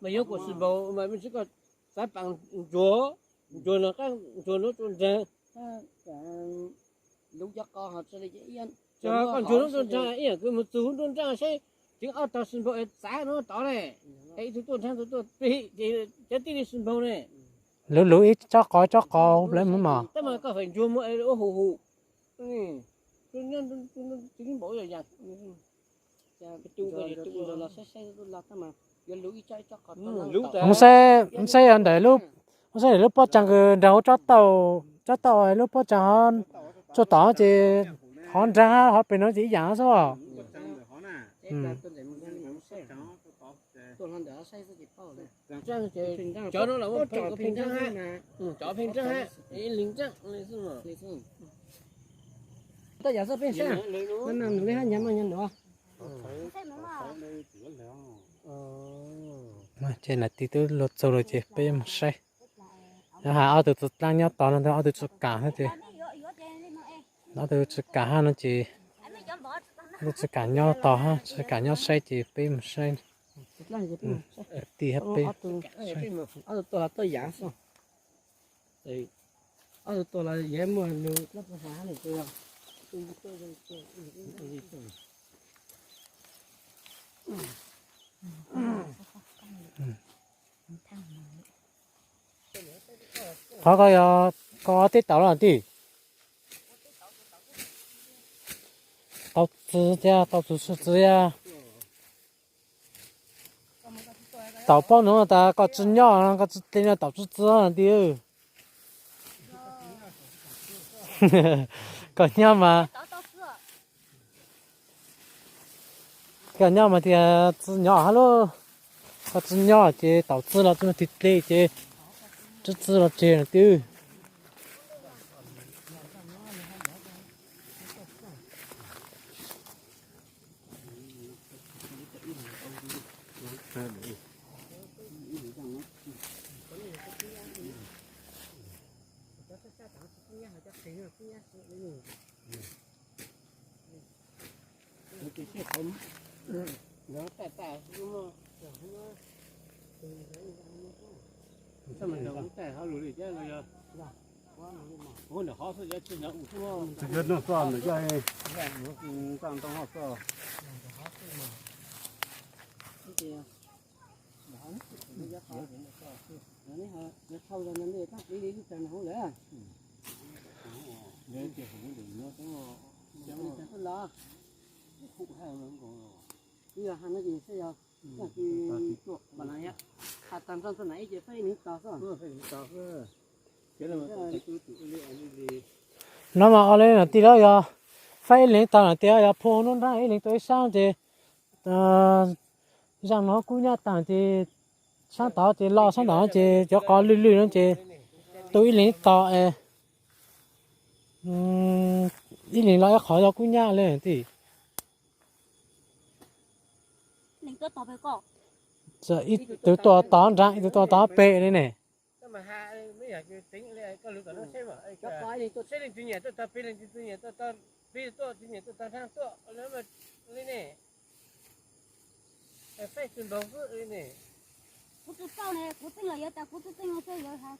Mas yuav kuas xwm npaum mas mej tsi koj xav paam ntsuag, ntsuag no qaab ntsuag nuav rua nraag. Koj ntsuag nuav rua nraag ib yaam kws moog txug huv nruab nraaj saib tseev ob tog xwm npaum es txav nuav tod ne, es ib tug tuaj nraag tug tuaj plig ces cov tij li xwm npaum ne. Luv luv ib tsob qos tsob qos huv plawv mas. Tab mas koj feem ntsuag muaj ua hum hum. Saib, saib ntawm lub, saib ntawm lub pob tsaag kws nraag huv tsob tauj, tsob tauj lub pob tsaag tsuag tom ces hov nraag hov peg no ces ib yaam xwb. Cov no los pheej nraag hab, cov pheej nraag hab, ib leeg nraaj li xwb. Ces nam tij twb luag txug lawm ces peb mus saib. Nyob has ob tug tub dlaab nyob tod no ntag, ob tug tsi kam hab ces, ob tug tsi kam hab no ces, ob tug tsi kam nyob tod hab, tsi kam nyob saib ces peb mus saib. Ti hab peb. Ob tug tuaj los tuaj yav xwb. Ob tug tuaj los yav muaj nws. Qhov ko yog koj teb tau los tij? Tau txi thiab tau txi txi thiab. Tau paub no tas koj tsi nyob, koj tsi tau tau txi txi tij. Koj nyob mas, koj nyob mas tias txi nyob hab lauj. Koj tsi nyob ces tau txi los tsi muaj tig dej ces tsi txi los tseg no tij. No mas ua li no tij lauj, yog faib ib leeg tag no tias yog phu nruab nrab ib leeg tuaj ib sab ces zaaj no kub nyab tag ces sab tod ces los sab ntawd ces cov qos lwj lwj no ces tu ib leeg ib tog es ib leeg los ib qhov yog kub nyab li tij. Ib tug tuaj tog nraag, ib tug tuaj tog pem li ne. Kuv tsi tau ne, kuv tseem los yuav tas, kuv tsi tau yuav tas.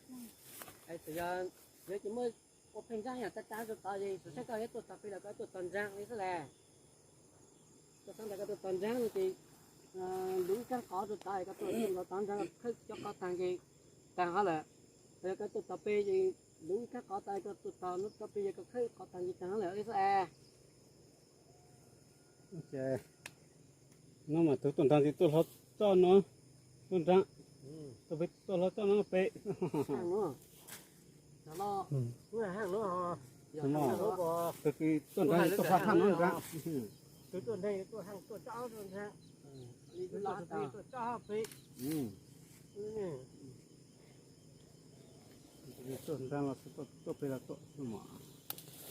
Yog ces muaj ua pheej nraag yam tag tag rau tod, saib koj yuav tuaj tog pem los koj tuaj tog nraag li xwb las. Koj xav tas koj tuaj tog nraag no ces lub ib kab qos rau tod, koj tuaj tog nraag khawb cov qos taag ces taag hov lawm. Yog koj tuaj tog pem ces lub ib kab qos tod, koj tuaj tog lub tog pem ces koj khawb qos taag ces taag hov lawm li xwb as. No mas tug tuaj nraag ces tuaj hlo txoj no, tuaj nraag, tuaj hlo txoj no pem. Tug tuaj nraag tuaj hlo txoj no nraag.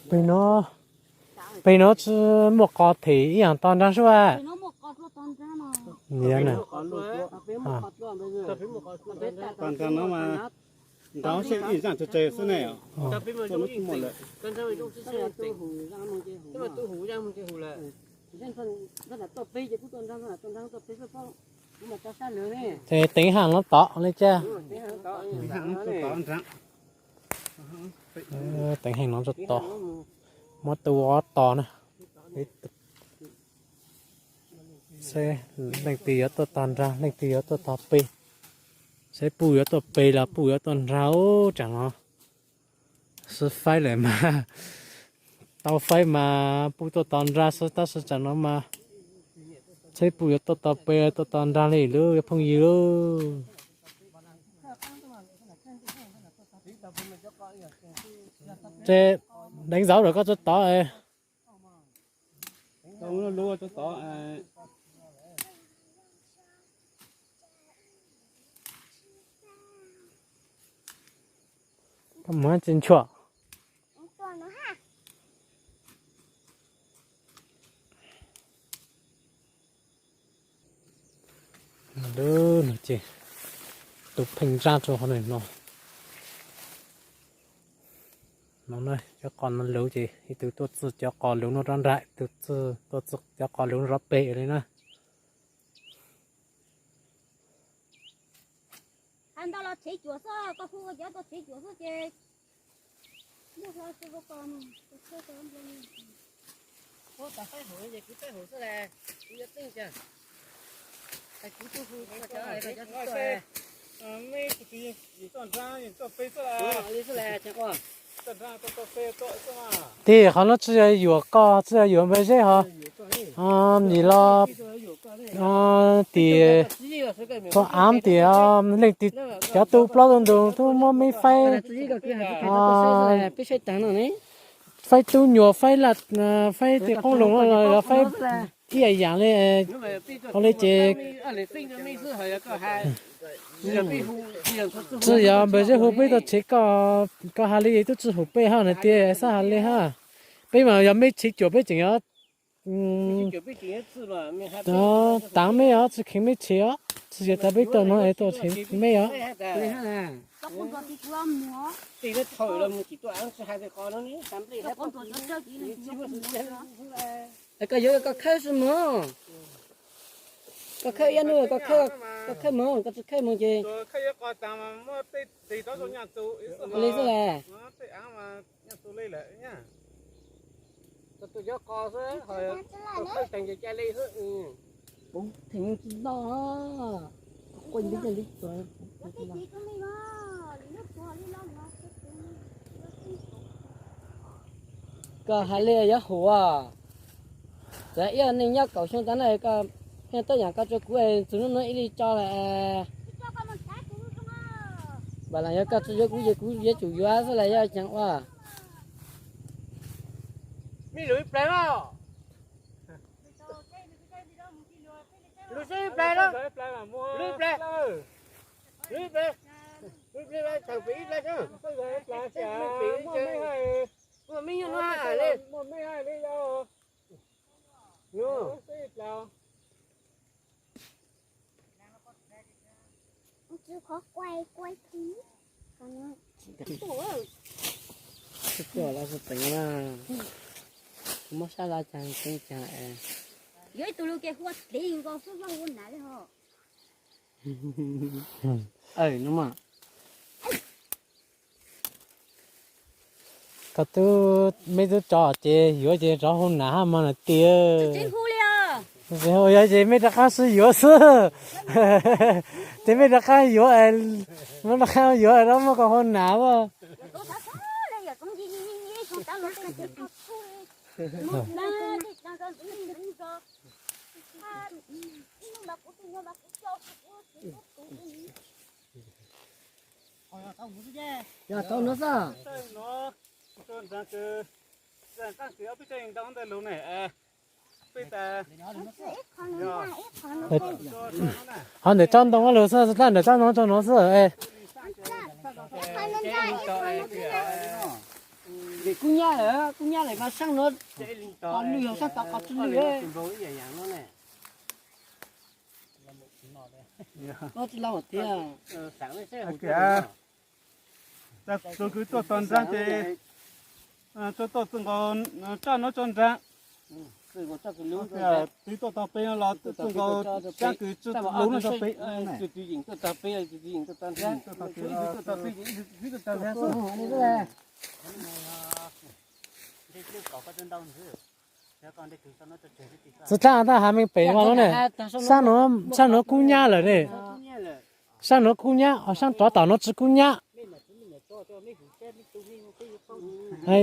Pem no, pem no tsi muaj qos them ib yaam tog nraag sub a. Tog nraag no mas nraag seb ib zaaj tseg tseg xwb ne. Tuaj no tsi muaj lawm. Ces teev haaj no tod li cas. Teev haaj no tod, muab tu ob tog na. Seb leej twg yuav tuaj tog nraag, leej twg yuav tuaj tog pem. Seb puj yuav tuaj pem los puj yuav tuaj nraag ub tsaam no. Sib faib lawm mas, tau faib mas puj tuaj tog nraag xwb tab sis tsaam no mas seb puj yuav tuaj tog pem tuaj tog nraag li lub yuav phooj ywg lauj. Ces deev zauv lawm koj tsi tod. Koj muab tsi nchuam. Lub no ces tu pheej nrab rau hauv no. No na, cov qos no luv ces ib tug tuaj txi cov qos luv no rov nram, ib tug tuaj txi cov qos luv no rov pem li na. Hais ntau los tshev cuam xwb, koj hu koj cov tau tshev cuam xwb ces muaj hlo xwb ko no. Ua tas faib hauv ces kuv faib hauv xwb las, kuv yuav txeej cas. Kuv tuaj hu koj cov, koj cov tuaj. Meb tsis yus toj nrab yus toj peb xwb las. Li xwb las, tsis ua. Tej qhov no tsis yog yuam koj, tsis yog yuam npawg Zeb ho. Nim los tim tus av tim leej twg cov tu plaub tu ntug twb muab meb faib, faib tub nyuam, faib laj, faib tej qoob loo los faib ib yam yam li. Ua li ces tsis yog npawg Zeb hu peb tau tshev koj, koj hais li twb tsis hum peb hab na tiag, xab hais li hab. Peb mas yog meb tshev cuam peb tseem yuav tav meb os, tsis kheev meb tshev os, tsis yog tas peb tuaj no es tuaj tshev meb os. Koj yuav koj khawb xwb mog, koj khawb ib nub, koj khawb mog, koj tsis khawb mog ces li xwb las. Tus cov qos xwb, tus khawb teem ces ca li xwb. Kuv theem tsis noj, quaj nti li. Koj hais li yuav hum, txawm ib neeg nyob kaum xyoo tas na, koj pheej tuaj yam koj rau kuv, txug hnub no ib li tso lawm. Vam los yog koj tsis yuav kuv ces kuv yuav tsum yuav xwb las, yog caag ua. Mej lug ib plag os. Lug seb ib plag na. Lug ib plag. Lug ib plag, thaum pem ib plag seb. Muaj mej nyuj nua li. Tub tuaj los kuv teev na, kuv muab sab laj caag teev caag es. Yuav ib tug lug ces hu ua Tliv nkaus xwb, Vaj hu Nav li hos. Koj tub, meb tub tso ces yuav ces rov hu Nav hab mog na tiag. Yog ces mej rov qab sib yuav xwb. Ces mej rov qab yuav, mej rov qab yuav es rov muab koj hu Nav as. Yog tau no xwb. Ho ntawm tsob ntoo lug xwb, ntawm tsob ntoo tso no xwb. Vim kub nyab lawm, kub nyab lawm mas saab nuav qos lwj, saab tod qos tsi lwj. Tsis lau tiag. Tug kws tuaj tog nraag ces tuaj tog txwj nkaus tsaj nuav tso nraag. Tug tuaj tog peb los txwj nkaus tsaj kws tsi lug nuav tso peb. Txug dlaab tab has meej pem mas lub ne, saab nuav kub nyab lawm ne. Saab nuav kub nyab, saab rov tom nuav tsi kub nyab.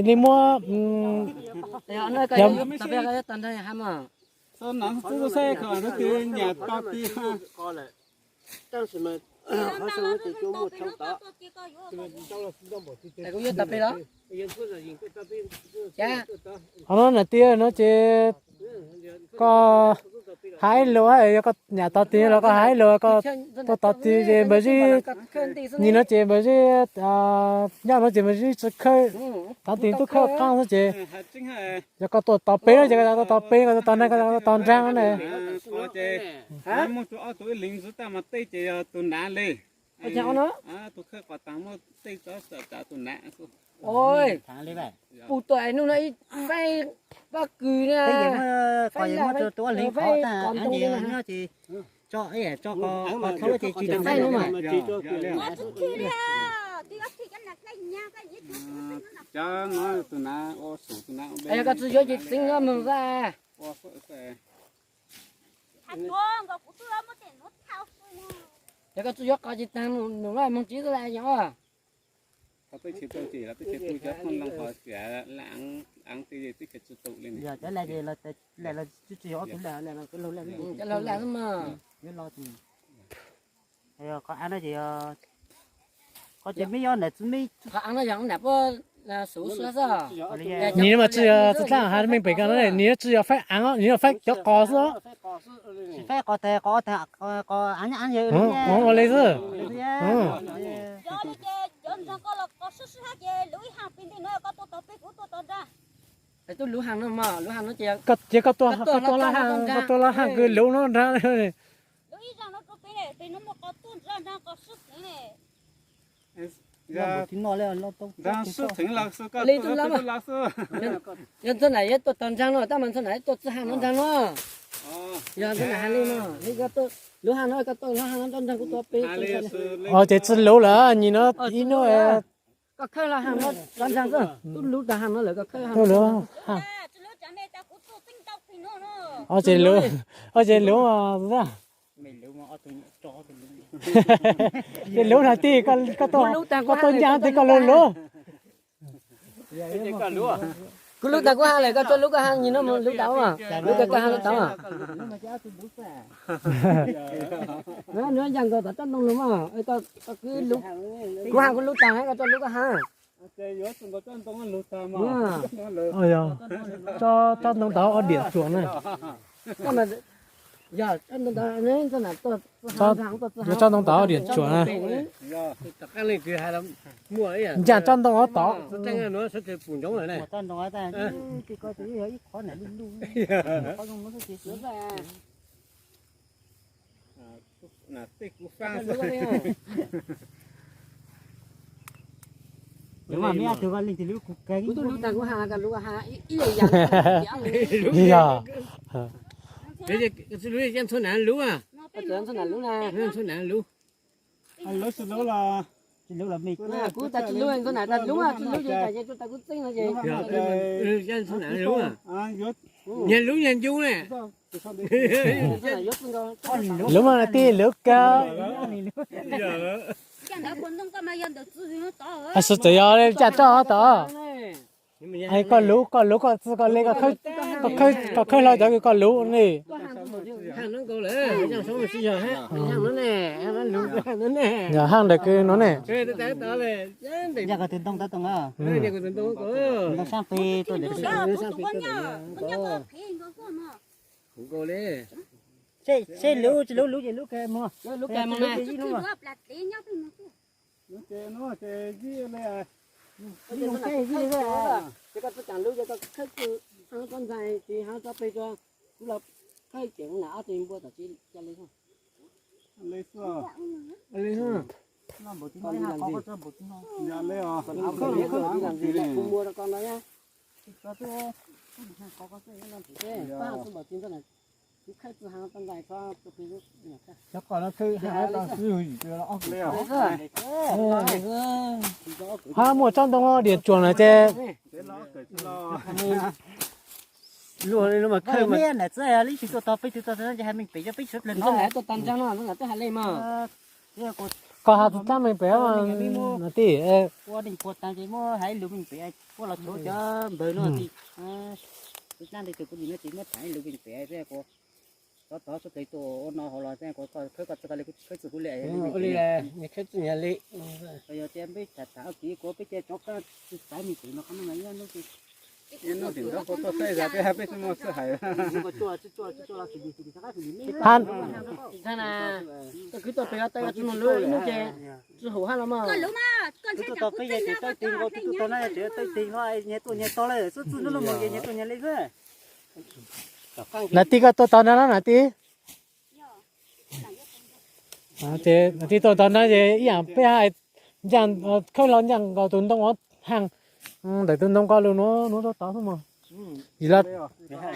Li muab Qhov no na tiag no ces koj has ib lus, yog koj nyam tog tig los koj has ib lus, koj tuaj tog tig ces npawg Zib, nyim no ces npawg Zib, nyob no ces npawg Zib tsi khawb, tog tig tub khawb qaab xwb ces yog koj tuaj tog peb no ces koj tuaj tog peb, koj tuaj tog nraag koj tuaj tog nraag ne. Muaj tus ob tug ib leeg xwb tab mas tej ces yog tus nav li. Tus khawb qos taag muaj tej tov tsav tus nav. Pum tuaj nub no ib faib pob kws na, faib tus ua leeg qhov tag nyob ces tso, tso qhov thaub ces tsis tau nqaij no mas. Cov no tus nav ua su tus nav ua be. Yog koj tsis yuav ces txeeb nyob moog xwb. Yog koj tsis yuav qos ces tag num lawm moog tsev xwb las yog. Cov laus ces, cov laus laj xwb mas. Qhov av no ces, qhov av no yog nam puab suv xwb xwb. Nws mas tsis yog txwj txaj has meej pem ko na, nws tsis yog faib av, nws yog faib cov qos xwb. Ua li xwb. Ces koj tua, koj tua laj has, koj tua laj has kws luv no nrag. Yog ntxhua nam yuav tua tog nraag no, tab mas ntxhua nam yuav tua txwj has no nraag no. Yog ntxhua nam has li no, luv has no koj tua luv has no nraag kuv tua peb. Os ces tsis luv lawm, nyim no ib hnub. Koj khawb los has no tso nraag xwb, tub luv tag has no lawm koj khawb has. Os ces luv, os ces luv. Ces luv na tij, koj tua ncaj tij koj luv luv. Kuv luv tag kuv has lawm koj tsuas luv koj has, nyim no mus luv tau, luv koj has luv tau. Nws ncaj nkaus tom tsob ntoo lug mas, kuv has kuv luv tag koj tsuas luv koj has. Tsob ntoo tod ob diam tsuas na. Yog tsob ntoo tod, tsob ntoo tod ob diam tsuas na. Ncaj tsob ntoo ob tod. Yog, ntxhua nam luv, ntxhua nam luv na. Kuv tas tsis luv, ntxhua nam tas luv, tsis luv ces tas kuv txeeb no ces. Ntxhua nam luv, nyias luv nyias ncu ne. Luv mas tij luv kawg. Xwb txawm yog li cas tso tod. Koj luv, koj luv koj txwj koj li, koj khawb hlo cov kws koj luv li. Yog haaj ntawm kws no ne. Seb luv tsis luv, luv ces luv kawg mog. Ces koj txoj kev luv ces koj khawb txwj hab tsob ntxhais tsis hab tsob peg tso, kuv los khawb ces nam ob tug npua tom tsis ca li. Kuv muab rau koj no. Kuv khawb txwj hab tsob ntxhais tso, tsob peg. Cov qos no khawb hab tau xwb yim pes los ob pes. Hab muaj tsob ntoo diam tsuam na ces. Luag li no mas khawb mas. Neb txawj li tsis tuaj tog peb tug txog txog no ces hais meej pem cov peb sawv dlawg no. Koj has txog meej pem no tij. Ua neej pua taag ces muab hais lug meej pem, puab los tshuav cov npawg no tij. Tub dlaab ntawd tug kuv nim no ces muab tham lug meej pem, tov tov sawv dlawg tuaj ua no hauv los khawb koj txwj koj li, khawb txwj kuv li. Khawb txwj nyag li. Yog tias peb tham tham ua ke kuv peb cov tov koj tsis xaiv meej pem no qhov no mas ib hnub tim ntawd kuv tuaj saib zag peb hab peb tsis muaj sij hawm. Koj kwv tuaj pem tawm tsis muaj lub ib hnub ces tsis haum hab los mas. Kuv tuaj tog peb yog tseem tawj teg nkaus, kuv tuaj tog no yog tseem tawj teg no, nyias tuaj nyias tog lawm xwb, txwj hnub no mus ces nyias tuaj nyias li xwb. Nam tij koj tuaj tog no na nam tij. Nam tij tuaj tog no ces ib yaam peb hab, ncaaj, khawb hlo ncaaj nkaus tus ntoo ua haaj, ntawm tus ntoo ko lug nuav, nuav tuaj tod xwb mog. Yim los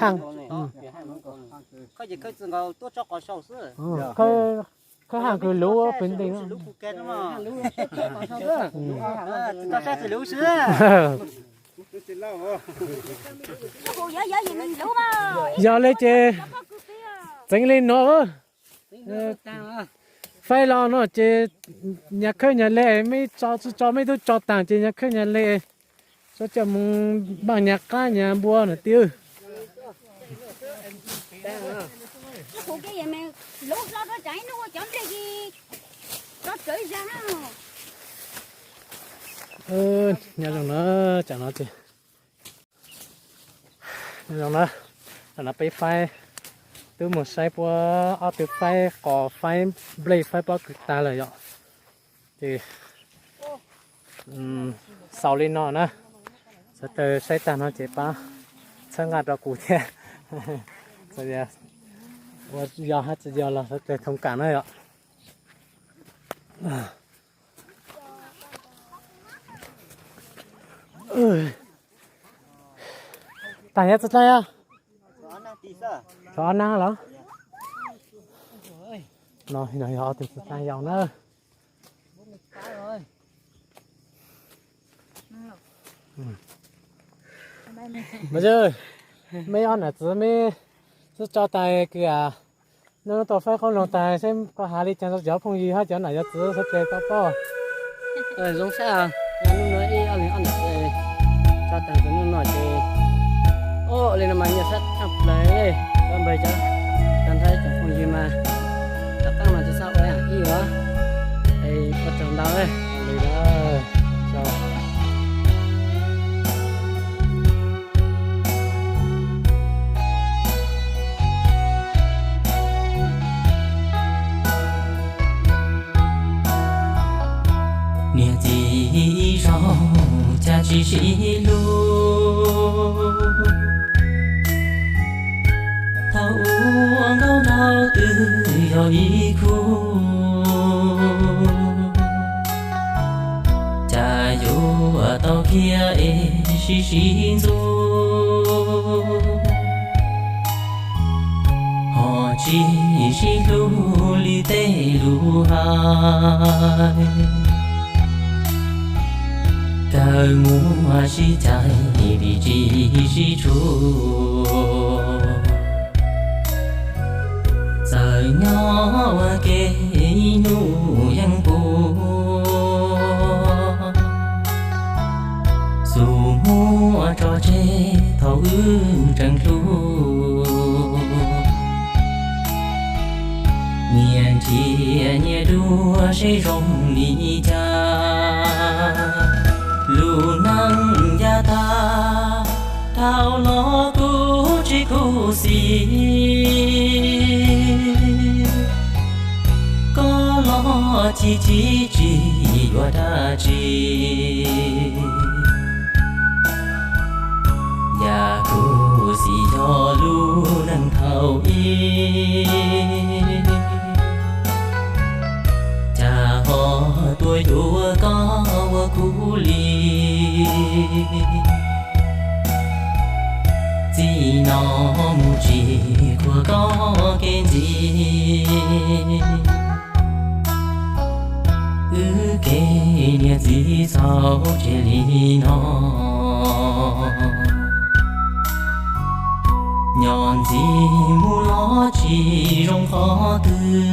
haj, khawb haj kws luv pem ntej. Yog le ces txeev li no. Faib los no ces nyag khawb nyag le, mej tso tsi tso mej tub tso taag ces nyag khawb nyag le, tso coj moog npaaj nyag qaab nyag npua na tij. Nyob zoo na, tsam no ces, nyob zoo na, no peb faib, tub moog saib puab ob tug faib qos faib nplej faib pob kws tag lawm yom. Ces xaus li no na, sawv daws saib tag no ces pab txhawb nqa rau kuv thiab. Ua yog hab tsi yog los sawv daws thoob kam na yom. Tag nyob txhua dlaab yog, txhua ob nag los, no yog ob tug txhua dlaab yau na. Mej ob nam txiv mej tub tso taag kws, nub tau faib qoob loo taag seb koj has li caag rau cov phooj ywg hab cov nam yog txiv sawv daws tau paub. Zoo sab, nub nuav ib ob leeg ob nam txiv tso taag txug nub no ces, ua li no mas nyiaj sab tshaj plawg le, koj npawg cov tag nrho cov phooj ywg mas rov qaab mas tsi xav ua ib os, ua tsaug ntau le. Niam txiv ib zaug cas tsis sib hlub, thaum ua nkauj nraug twb yog ib khub, cas yuav tau khiav es sib sib ntxub, ho tsis sib hlub li tej lus hais. Kawg muaj sib cais vim tsis sib tshua, txawm nyob ua ke ib hnub yeej puas, xub muab tso tseg thaum wb tseem hlub. Nyias nrhiav nyias dua seb zoo li cas, lub neej yav tag dhau los kuj tsis khuv xim. Koj los tsis txib tsis yuav dab tsi, yam khuv xim yog lub neej thaum ub, cas ho tuaj yuav koj ua khub li. Txij no mus tsis khuam koj kev ntxiv, wb kev niam txiv txaus tseg li no. Nyob ntxiv mus los tsis zoo qhov twg,